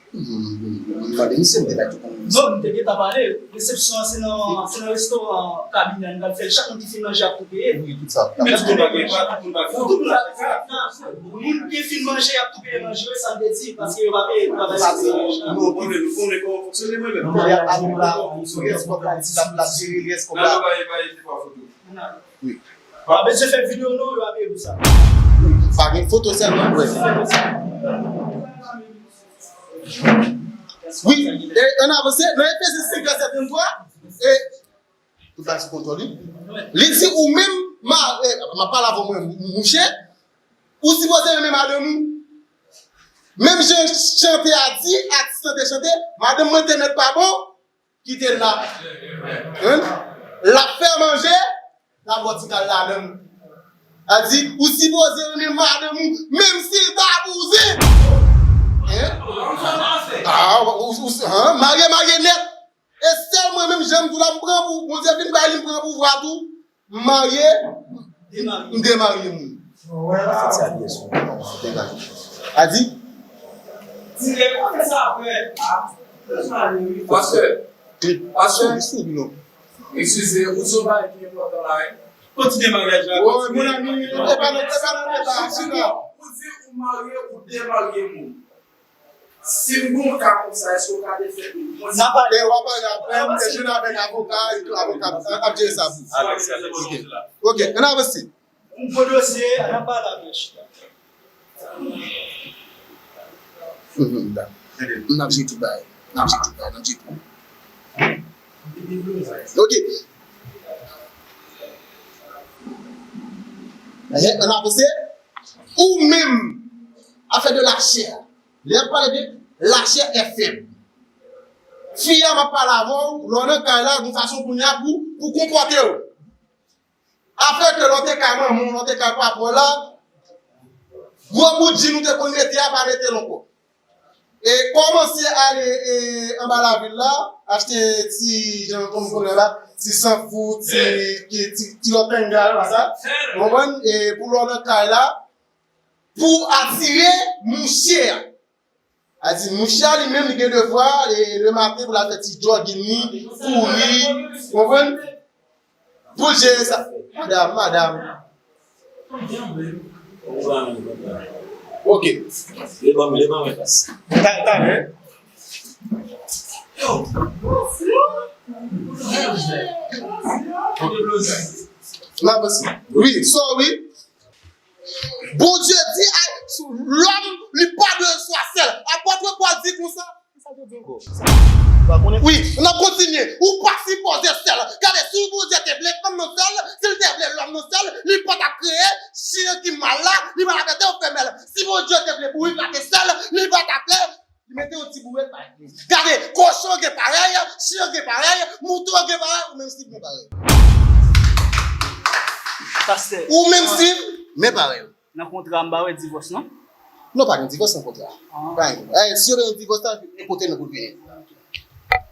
Mande misye, m te bay tout moun. Non, m te gentan pale. Resepsyon an se nan, se nan restoran kabinè a nou pral fè l. Chak moun ki fin manje ap tou peye. Wi, tout sa. Men tout moun pa gen, pa tout moun pa gen. Tout moun pa gen. Moun ki fin manje, y ap tou peye manje yo, sa m te di, paske yo pa peye, yo pa peye. Sa se, nou konnen, nou konnen kòman fonksyone, mwen menm. Mwen menm, nou rès kòb la, ti l ap, l ap jere rès kòb la. Nan, nou pa, pa, pa foto. Wi. Pa bezwen fè videyo, non, yo pa peye pou sa. Pa gen foto sèlman, wi. Wi, e, ann avanse, nan Efezyen senk vèsè venntwa, e, Tout bagay sou kontwòl li. Li di ou menm, ma, eh, m ap pale avè w mwen, mouche, ou sipoze renmen madanm ou. Menm jan chante a di, atis lan te chante, madanm mwen te mèt pa bon, kite l la. Hein? L ap fè manje, l ap bò ti kal ladan l. A di, ou sipoze renmen madanm ou, menm si l ta bouzen. Hein? Ah, ou, ou, ou, hein? Marye, marye nèt. E sèl mwen menm, jan m di w la, m pran pou, Bondye fin bay li, m pran pouvwa tou. M marye, m demarye moun. Fè ti abye sou mwen, fè ti abye. A di? Pastè, pastè, eskize, ou di yon bagay ki enpòtan la, wi. Kontinye maryaj la, kontinye. Mon ami, e pa nan, e pa nan deba, chita. Ou di ou marye, ou demarye moun. Si m gon ka konsa, èske w ka defèt li? N a pale, w a pale apre, m te jwenn avèk avoka, epi avoka ap jere sa pou ou. Ok, ann avanse. M gwo dosye, ann pale avè chita. M ap jere tout bagay. M ap jere tout bagay, m ap jere tout. Ok. Ann avanse. Ou menm, afè de lachè. Lè y ap pale de lachè F M. Fi a m ap pale avè w, lè w nan kay la, gon fason kounye a pou, pou konpòte w. Afè ke lè w te kay manman w, lè w te kay papa w la, gwo bout jin ou te konn mete a, pa mete l ankò. E kòmanse ale, e, anba lavil la, achte ti jan, kòm konnen la, ti sanfou, ti, ti, ti, ti lòt tanga, pa sa. Ou konprann? E pou lè w nan kay la, pou atire mouche a. A di, mouche a li menm, li gen devwa, e, le maten pou l al fè ti jogging li, kouri, ou konprann? Pou l jere sa. Madam, madam. Ok. Li ban mwen, li ban mwen pas. Ta, ta, hein? N avanse. Wi, so, wi. Bondye di, ay, lòm, li pa dwe swa sèl. Apot Pòl di konsa. Wi, n ap kontinye. Ou pa sipoze sèl. Gade, si Bondye te vle fanm nan sèl, si l te vle lòm nan sèl, li pa t ap kreye chen ki mal la, li pa t ap mete yon femèl. Si Bondye te vle bourik la te sèl, li pa t ap fè, li mete yon ti bourèt pa eglis. Gade, kochon gen parèy, chen gen parèy, mouton gen parèy, ou menm Steve men parèy. Pastè. Ou menm Steve men parèy. Nan kontra, m pa wè divòs, non? Non, pa gen divòs nan kontra. Ah. Pa gen. Eh, si yo gen divòs la, e kote nou pou vini.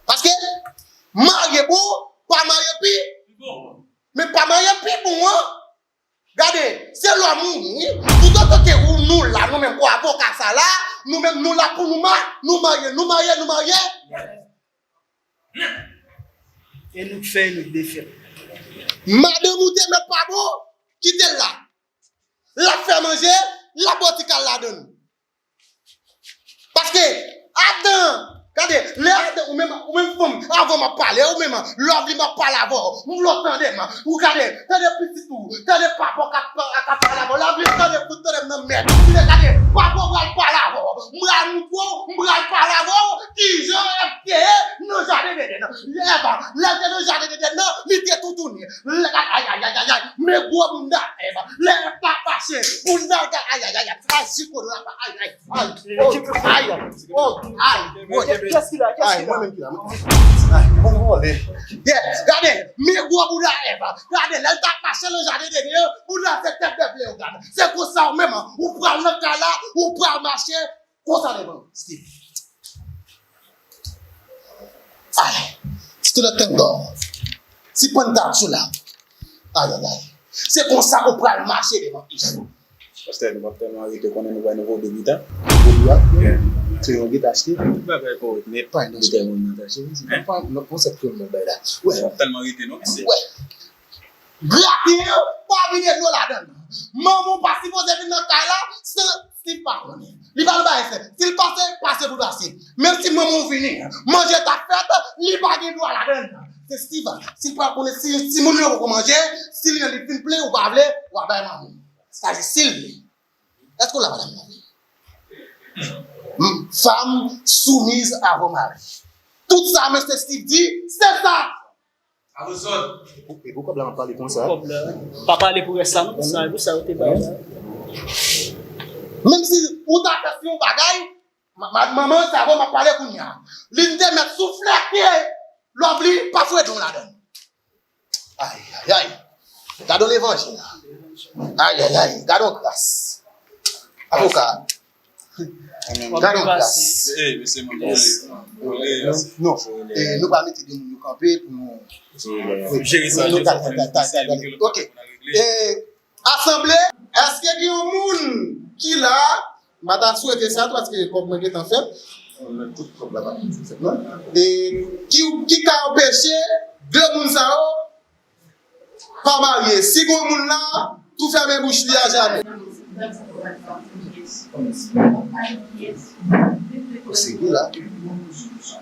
Paske, marye bon, pa marye pi. Men pa marye pi bon, an. Gade, se lòm ou, wi. Toutotan ke ou, nou la, nou menm, kon avoka sa la, nou menm, nou la pou nou ma-, nou marye, nou marye, nou marye. E nou k fè, e nou k defèt. Madanm ou te mèt pa bon, kite l la. L ap fè manje, l ap bò ti kal ladann. Paske, adan, gade, lè adan, ou menm, ou menm fanm, avan m ap pale, ou menm, Lovely m ap pale avè w, m vle w tande m, ou gade, tande pitit ou, tande papa w k ap, k ap pale avè w, Lovely tande fout tande m nan mèd, ou vle gade, papa w pral pale avè w, m pral montre w, m pral pale avè w, kijan Èv te ye nan jaden Edenn. Èv, lè l te nan jaden Edenn nan, li te toutouni. Lè, ay, ay, ay, ay, ay, ay. Men gwo bounda Èv. Lè Èv t ap mache, bounda l, ay, ay, ay, ay. Ay, chiko la, ay, ay, ay. Oh, ay, oh, ay. Kiyès ki la? Kiyès ki la? Ay, mwen menm ki la, mwen. Ay, mwen vole. Yeah, gade, men gwo bounda Èv. Gade, lè l t ap mache nan jaden Edenn, bounda l se tèt bèf Leyogàn. Se konsa ou menm, ou pral nan kay la, ou pral mache, konsa devan, Steve. Ay, student tango. Si pann ta sou la. Ay, ay, ay. Se konsa ou pral mache devan Isu. Pastè, nou p ap tèlman rete konnen nou bay nouvo debitan. Vodou a? Yeah. Se yon gita achte. Bagay kòrèk nèt. Pa yon gita moun nan tache. Se pa yon konsèp ke moun bay la. Wè. Nou p ap tèlman rete non, mesye. Wè. Graten an, pa vide dlo ladann. Manman w pa sipoze vin nan kay la san Steve pa konnen. Li pa nan bagay fèt. Si l pase, pase pou pase. Menm si manman w vini, manje t ap fèt, li pa gen dwa ladann. Se Steve, si l pa konnen, si, si moun yo poko manje, si li, li fin plen, ou pa vle, w a bay manman w. Sa se si l vle. Èske w la, madanm Lovely? M, femme soumise à vos maris. Tout sa mesye Steve di, se sa. Alozòd. E pou kòb la m ap pale konsa? Kòb la. Pa pale pou rès la, non. Sa, pou sa yo te bay la. Menm si ou ta fè yon bagay, ma-, ma-, manman, se avè w m ap pale kounye a. Li te mèt souflete Lovely pa foure don ladann. Ay, ay, ay. Gade yon levanjil la. Ay, ay, ay. Gade yon gras. Avoka. Gade yon gras. Ey, mesye, mwen konnen. Non, non. E nou pa mete de moun yo kanpe pou nou. Jere sa, jere sa. Ok. E, asanble, èske gen yon moun ki la, m pa ta swete sa tou, paske kòb mwen gentan fèt. Tout kòb la pa fèt, non? E ki, ki ka anpeche de moun sa yo pa marye. Si gon moun la, tou fèmen bouch li a jamè. Ou serye la?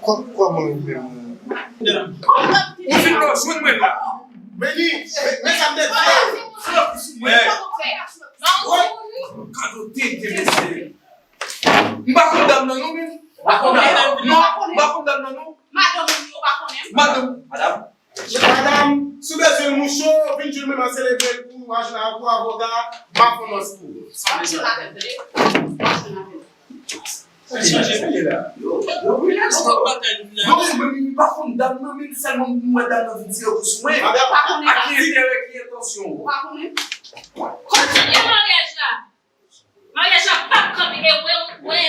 Kò-, kòman ou menm? Ou fin bò, jwenn mwen la. Meni, men sa m te di. Gade w tenten, mesye. M pa konn dam nan non, men. M pa konn dam nan. Non, m pa konn dam nan non. Madanm ou yo pa konnen. Madanm. Madanm. Madanm, si w bezwen mouche w, vin jwenn mwen, m a selebre l pou ou, w a jwenn avè pou avoka, m a fè yon lòs pou ou. W ap jwenn avè m, tande? W ap jwenn avè m. Sa k chanje, sa ye la? Yo, yo, relax, bro. Non, men, men, m pa konn dam nan, men sèlman m wè dam nan vin tire kou sou mwen. Madanm, ak ki enterè, ki entansyon? Ou pa konnen? Kontinye maryaj la. Maryaj la p ap kanpe, e wè, wè, wè,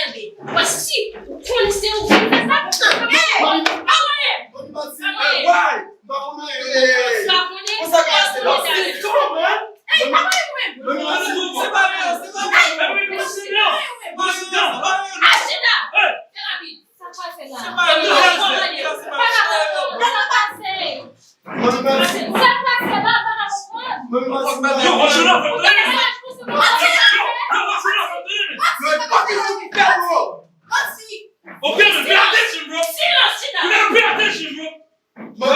wè, si ou konnen se ou ki fè sa, pa kanpe. Pa kanpe. Pa kanpe. Pa konnen. Ey, pa konnen mwen. Ey, pa konnen mwen. Achina. Fè rapid. Sa k pral fè la? Pa kanpe. Pa kanpe. Sa k pase la, m pa ka konprann. Yo, watch your mouth, man. Yo, watch your mouth, man. Yo, watch your mouth, man. Manti. Manti. Okay, man, pay attention, bro. Silans, Chita. You gotta pay attention, bro. Yo,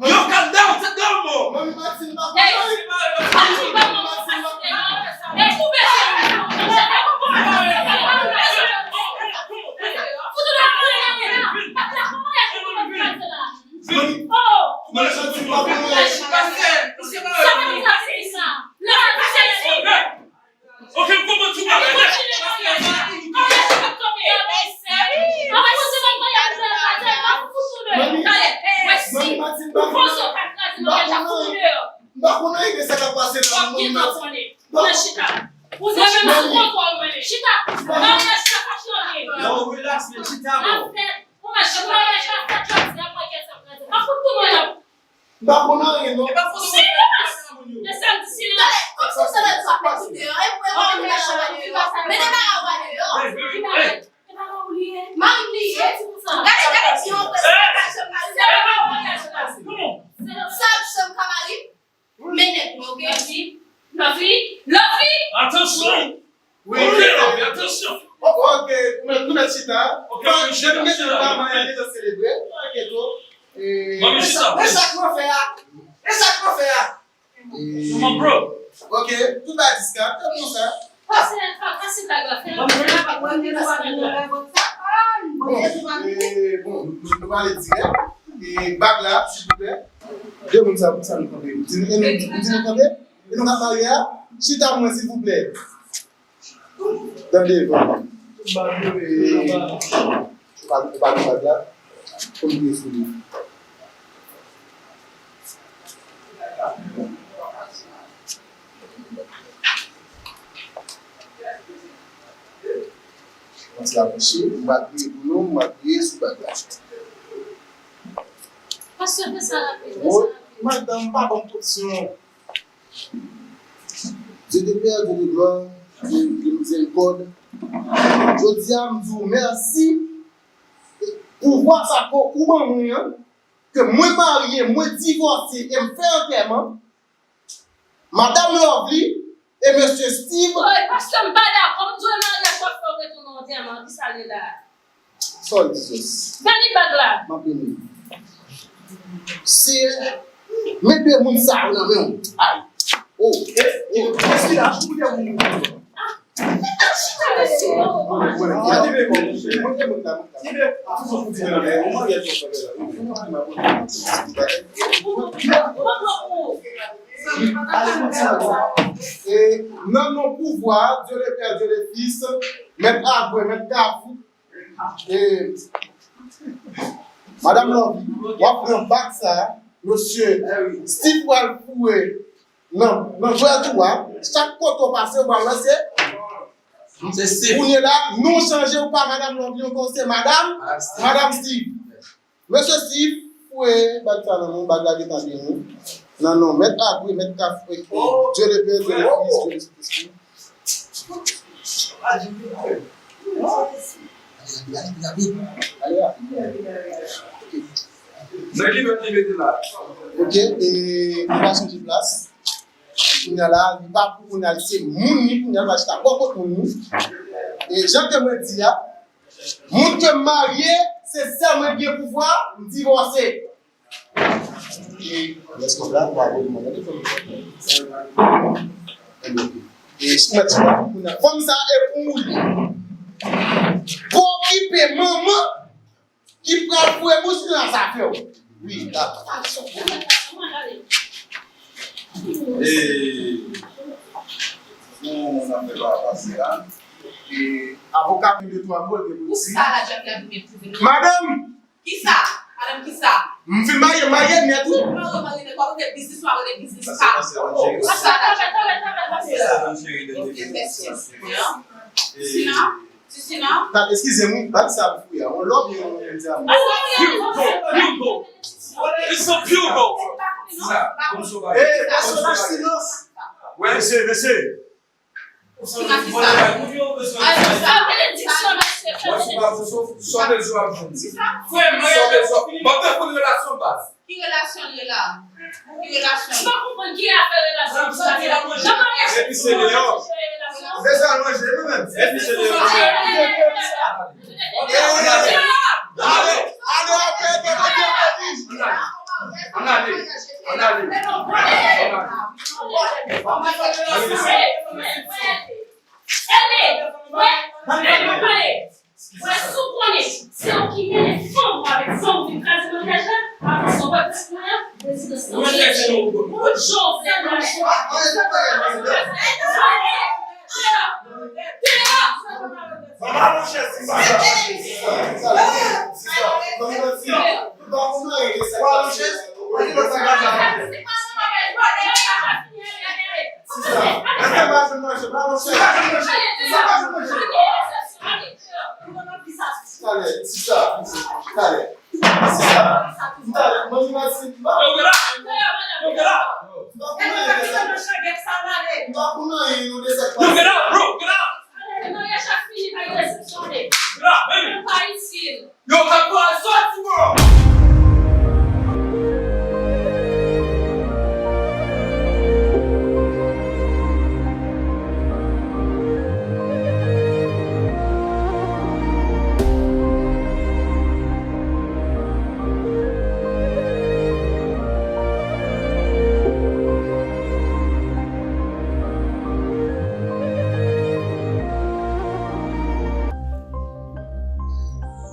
yo, calm down, sit down, bro. Hey, Manti, ba mwen. Ey, koupe sou. Fout ou la. Oh! Mwen santi m pa konnen. Sa pa gen pase sa. Lè sa pase isi. Ok, m konprann tout bagay. Kontinye konye. Konye sa p ap kanpe. Ann kontinye konye pou lè pase, pa fout nou de. Gade, mèsi. Ou panse w ka kraze maryaj la, fout nou deyò. M pa konn anyen de sa k ap pase la. W ap gentan konnen. Mwen chita. Ou se menm sou kontwòl mwen. Chita. Maryaj la pa chanje. Yo, relax, men chita, bro. Maryaj la fèt jodi a, mwen kèt sa kraze. Pa fout tout mwen la. M pa konn anyen, non. Silans! E sa m di, silans! Tande, kòmsi se lòt sa fè tout deyò, e pou e mari m nan chanm deyò. Men de bagay ou pa deyò. Mari m li ye. Gade, gade byen, ou wè, se pa chanm mari m. Se pa chanm ka mari m. Men nèg mwen, oke? Love, love, love. Atansyon! Wi, ok, Love, atansyon! Ok, nou mèt, nou mèt chita. Ok, ok, chita, chita. Depi mete pa, mwen gentan selebre. Enkyete w. E sa k mwen fè a? E sa k mwen fè a? Come on, bro. Ok, tout bagay diskret, tann nou sa. Pase, pase bag la, fè. Bon, e, bon, nou, nou prale dirèk. E bag la, silvouplè. De moun sa, pou sa nou kanpe? Di nou, e nou, di nou kanpe? E nou ka marye a? Chita pou mwen, silvouplè. Tande, bon. Ou pa, ou pa nan bag la. Konn bliye sou li. Mwen se avanse, m pa bliye pou nou, m pa bliye sou bag la. Pastè, fè sa rapid, fè sa rapid. Madanm, pa ban m presyon. Dieu de père, Dieu de gloire, Dieu de miséricorde. Jodi a, m di w mèsi pou vwa sa ke ou ban mwen an, ke mwen marye, mwen divòse e m fè antèman. Madanm Lovely e mesye Steve. Oy, pastè, m pa dakò. M di w e maryaj w ap fè w retounen antèman. Kisa l ye la? Sòl Jizòs. Beni bag la. M ap beni. Seyè, men de moun sa yo nan men w. Ay. Oh. Espri la, pou de moun. Ah, chita, mesye. E nan non pouvwa, Dieu le Père, Dieu le Fils, Mèt Agwe, Mèt Kafou, e Madanm Lanvi, w ap pran bag sa, mesye Steve pral foure nan, nan vwèt ou a, chak kote w pase, w pral lanse. Se Steve. Kounye la, non chanje, ou pa Madam Lovely ankò, se Madam, Madam Steve. Mesye Steve, fouye bag sa nan men w, bag la gentan byen wi. Nan non Mèt Agwe, Mèt Kafou, Dye le Pè, Dye le Fis, Dye le Sentespri. Nan ki lòt li mete la? Ok, e nou va chanje plas. Kounye a la, li pa pou kounye a, se moun li kounye a, li va chita bò kot moun li. E jan ke mwen di a, moun ke m marye, se sèl mwen ki gen pouvwa, m divòse. E lè stòp la, m va voye mwen nan telefòn. E si mwen ti la, kounye a, fanm sa e pou ou li. Pa okipe manman ki pral foure bouch li nan zafè w. Wi, la. E, bon, n ap fè pa pase la. E, avoka gen de twa mo l gen pou l di. Madanm! Kisa? Madanm kisa? M fin marye, marye nèt wi. Ou marye, marye nèt, w ap rete biznis, w ap rete biznis pa. Sa, sa, sa, sa, sa, sa, sa. Ok, mèsi. Sina? Ti Sina? Tat, eskize m wi, bag sa pou fouye a. Yon lòb yon yon ti amou. Hugo, Hugo. It's a Hugo. Sina, konn sou bagay. Eh, pa sou la silans. Mesye, mesye. Sina kisa? Frè m, mwen, m ap fè relasyon baz. Ki relasyon li ye la? Ki relasyon? M pa konprann ki afè relasyon sa. Jan maryaj. Epi se deyò. Deja manje nou menm. Epi se deyò. Ale, ale, ale, ale. Ann ale, ann ale. Ele, wè, ele, wè. Wè, si w konnen, se ou ki mennen fanm ou avèk zanmi w vin kraze maryaj la, apre sa w pral pèsonèl, rezidans nan chèche. Tout jan w fè nan chwa. Mama monchè, si sa, si sa, si sa, si sa, si sa. Mama monchè, mama monchè. Sista, èske m pa jwenn manje? Mama cheri, sista, m pa jwenn manje. Talè, sista, talè. Sista, talè, manje mati, m pa. Yo, get out! Yo, get out! M pa konn anyen de sa. M pa konn anyen de sa k pase. Yo, get out, bro! Get out! Get out, baby! Yo, Kakwa, sòti, bro!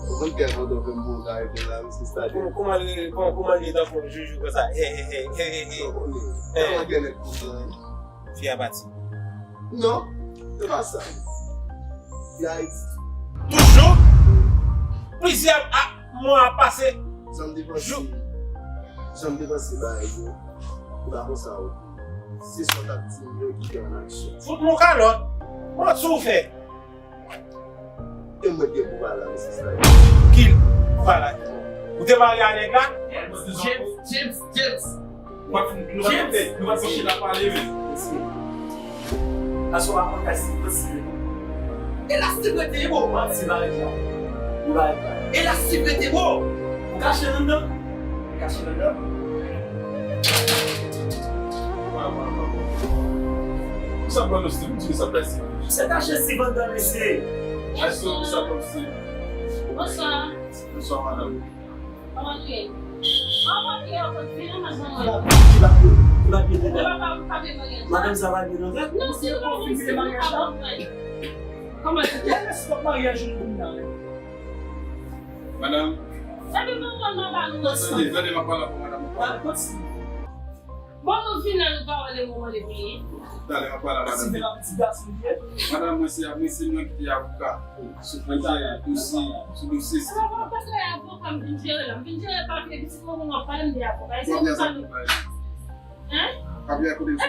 Ou konn kè kontan fè m bon kare pou la, wi, sista. Kòman, kòman l rele, kòman, kòman l ye tankou yon joujou konsa? Hey, hey, hey, hey, hey, hey. Kòman gen nèg konsa? Fi a pati. Non, se pa sa. Fi a Ayiti. Toujou? Plizyè a, mwa ap pase. Jan m te panse, jan m te panse bagay yo, e pa konsa yo. Se sa w t ap di m yo ki te an aksyon. Fout mou kalòt. Manti w fè. E mwen gen pou pale ak sista yo. Ki pou pale ak li? Ou te marye a nèg la? James, James, James. Nou pa t, nou pa t, nou pa t fè chita pale, men. Mesye. Aswè a mwen kay si plis li. E la si rete, bro. Manti, marye la. Li marye la. E la si rete, bro. Ou kache anndan? Ou kache anndan? Wa, wa, wa, wa. Ou sa pran nou Steve, ou di sa pran Steve. Se kache Steve anndan, mesye. Èske ou sa pran Steve? Bonswa. Bonswa, madanm. Kòman nou ye? Kòman nou ye? Ou konn vin nan madanm mwen? Li pa byen, li pa byen nan tèt. Madanm sa pa byen nan tèt? Non, si li pa byen, si li pa byen. Kòman se te? Stop maryaj nou vin nan. Madanm. Epi mwen konn mwen pa nou. Tande, tande, m ap pale avè w, madanm. Bon, nou vin la, nou pa wè le moman li vini. Talè, m ap pale a madanm. Madanm, mwen se, mwen se mwen ki te avoka sou dosye, sou dosye Steve la. Mwen pa fè avoka, m vin jere la. M vin jere papye pitit mwen pou mwen pale m de avoka. E se pou sa nou. Papye a kote l soti?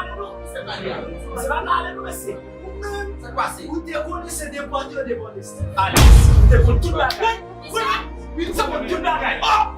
pale non. Se pa pale non, mesye. Ou menm, ou te konnen se depòte yo depòte Steve. Alex, ou te konn tout bagay. Wi, ou te konn tout bagay. Oh!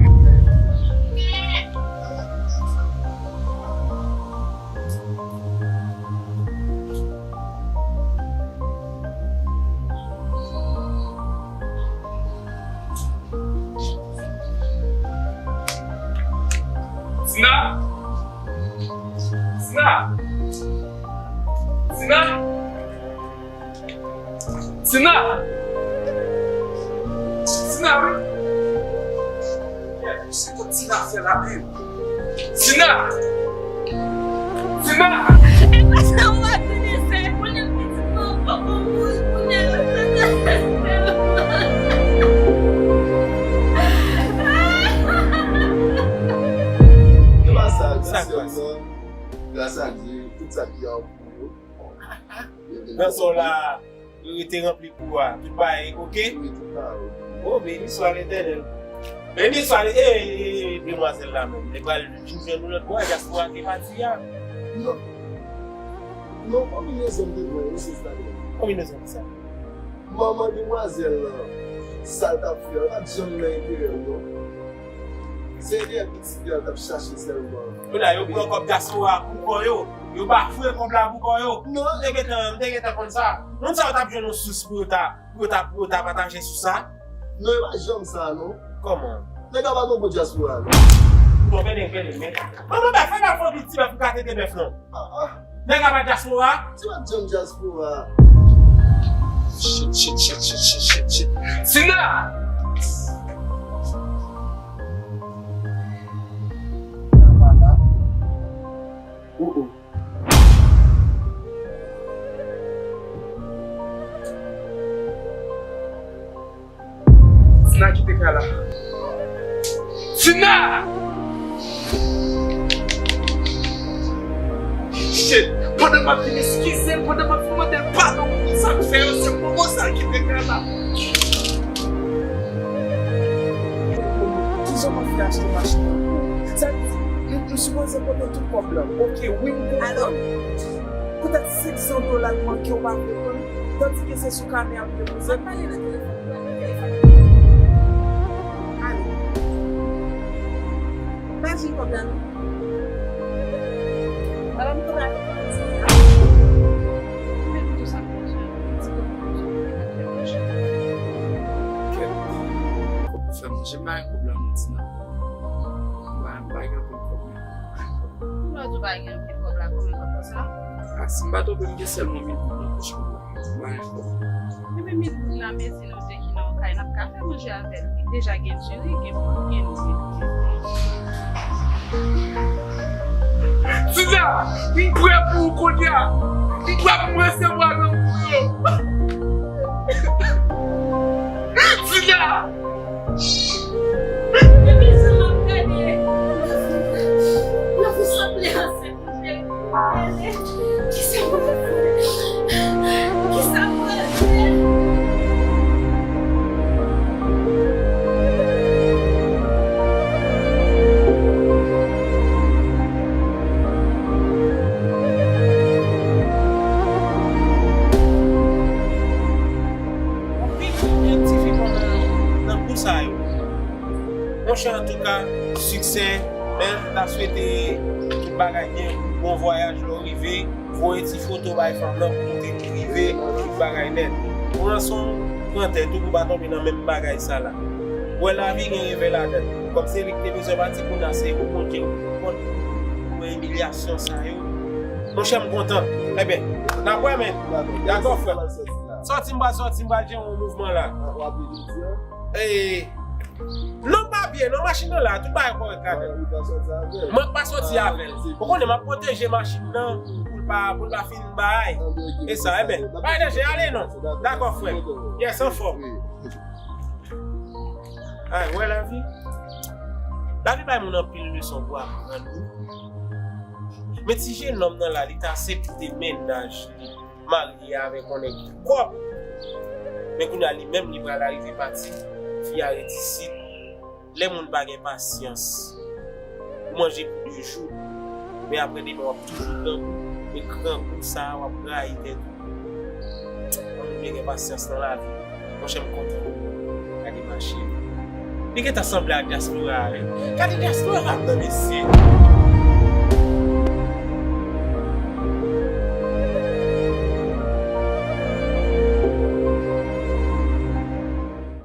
Tina! Tina! Tina! Tina! Tina, wi! Kèt, se kot Tina fè la menm? Tina! Tina! E pa sa w ap vin eseye pou li pitit mwen poko mouri pou li. E pa sa, Tina. Gras a Dye, tout sa ki a pou yo. Nan sa w la, yo rete ranpli kou a. Tout bagay oke? Wi, tout bagay oke. O, beni swa Letènèl. Beni swa, e, e, e, demwazèl la menm. Li pral vin jwenn nou lòt bò a, dyaspora te pati a. Non. Non, konbinezon m te pran yo, se sa li ye. Konbinezon ki sa? Manman demwazèl lan, sa l t ap fè a, li pa t janm nan enterè l, non. Se enterè pitit li a l t ap chache sèlman. Kounye a, yo pran kòb dyaspora pou kò yo. Yo bafwe kòb la pou kò yo. Non. M te gentan, m te gentan konn sa. Moun sa yo t ap jwenn yon sous pou yo ta, pou yo ta, pou yo ta pataje sous sa. Non, e pa janm sa, non. Kòman? Nèg la pa t yon bon dyaspora, non. Bon, men, men, men, men. Bon, bon, bèf, fè bèf, fè yon ti bèf pou ka tete bèf, non. Ah, ah. Nèg la pa dyaspora? Ti pa t janm dyaspora. Shit, shit, shit. Tina! Nan pa la. Oh, oh. Tina kite kay la. Tina! Shit! Pandan m ap vin eskize l, pandan m ap vin mande l padon pou sa m fè yo, se moman sa l kite kay la. Kijan m ap fè achte machin nan pou ou? Sa vle di, m, m sipoze pote tout kòb la. Oke, wi, m konprann. Poutèt senk san dola l manke, ou pa vle pran l, tandike se sou kanè ap depoze l. Pale nan telefòn, pale nan telefòn. Ale. Pa jwenn kòb la, non. Papa m konn ale. Ou menm tou sa k bezwen, ti kòb pou manje. Kòb pou fè manje, m pa gen kòb la, non, Tina. M pa, m pa gen anpil kòb, non. Lè w di w pa gen anpil kòb la, konbyen kòb konsa? A, si m pa twonpe, m gen sèlman mil goud nan pòch mwen. Mwen, bon. Epi mil goud la, mezi nou de ki nan yon kay, n ap ka fè manje avè l. Li deja gen diri, gen poul, gen lwil. Tina, m prè pou ou kounye a. M prè pou m resevwa lanmou yo. Tina! Epi jan m ap gade, nan fou sanble ansent, cheri. Monchè, antouka, siksè, men m ta swete tout bagay byen, bon vwayaj lè w rive, voye ti foto bay fanm nan pou montre li rive, tout bagay nèt. Pran swen w, pran tèt ou pou w pa tonbe nan menm bagay sa la. Wè lavi gen revè ladan l. Kòm se li ki te bezwen pati, kounye a se ou Bondye ou kont pou imilyasyon sa yo. Monchè, m kontan. Ebyen, n ap wè, men. Dakò, frè. Sòti m pral sòti, m pral jere yon mouvman la. Ee, non, pa byen, non, machin nan la, tout bagay kòrèk ladan l. Mwen k pa sòti avè l. Ou konnen, m ap pwoteje machin nan pou l pa, pou l pa fin bay. E sa, ebyen, pa danje, ale non. Dakò, frè. Yes, anfòm. Ay, wè lavi. Lavi bay moun anpil leson pou aprann, wi. Men ti jenòm nan la, li t aksepte mennaj li marye avèk yon nèg ki kòb. Men kounye a li menm, li pral arive pati, fi a ret isit. Lè moun pa gen pasyans, ou manje pou de jou, men apre demen w ap toujou grangou, e grangou sa a w ap rayi tèt ou. Yon moun byen gen pasyans nan lavi. Monchè, m kontan. Gade mache. Li gentan sanble ak dyaspora a, wi. Gade dyaspora a, non, mesye.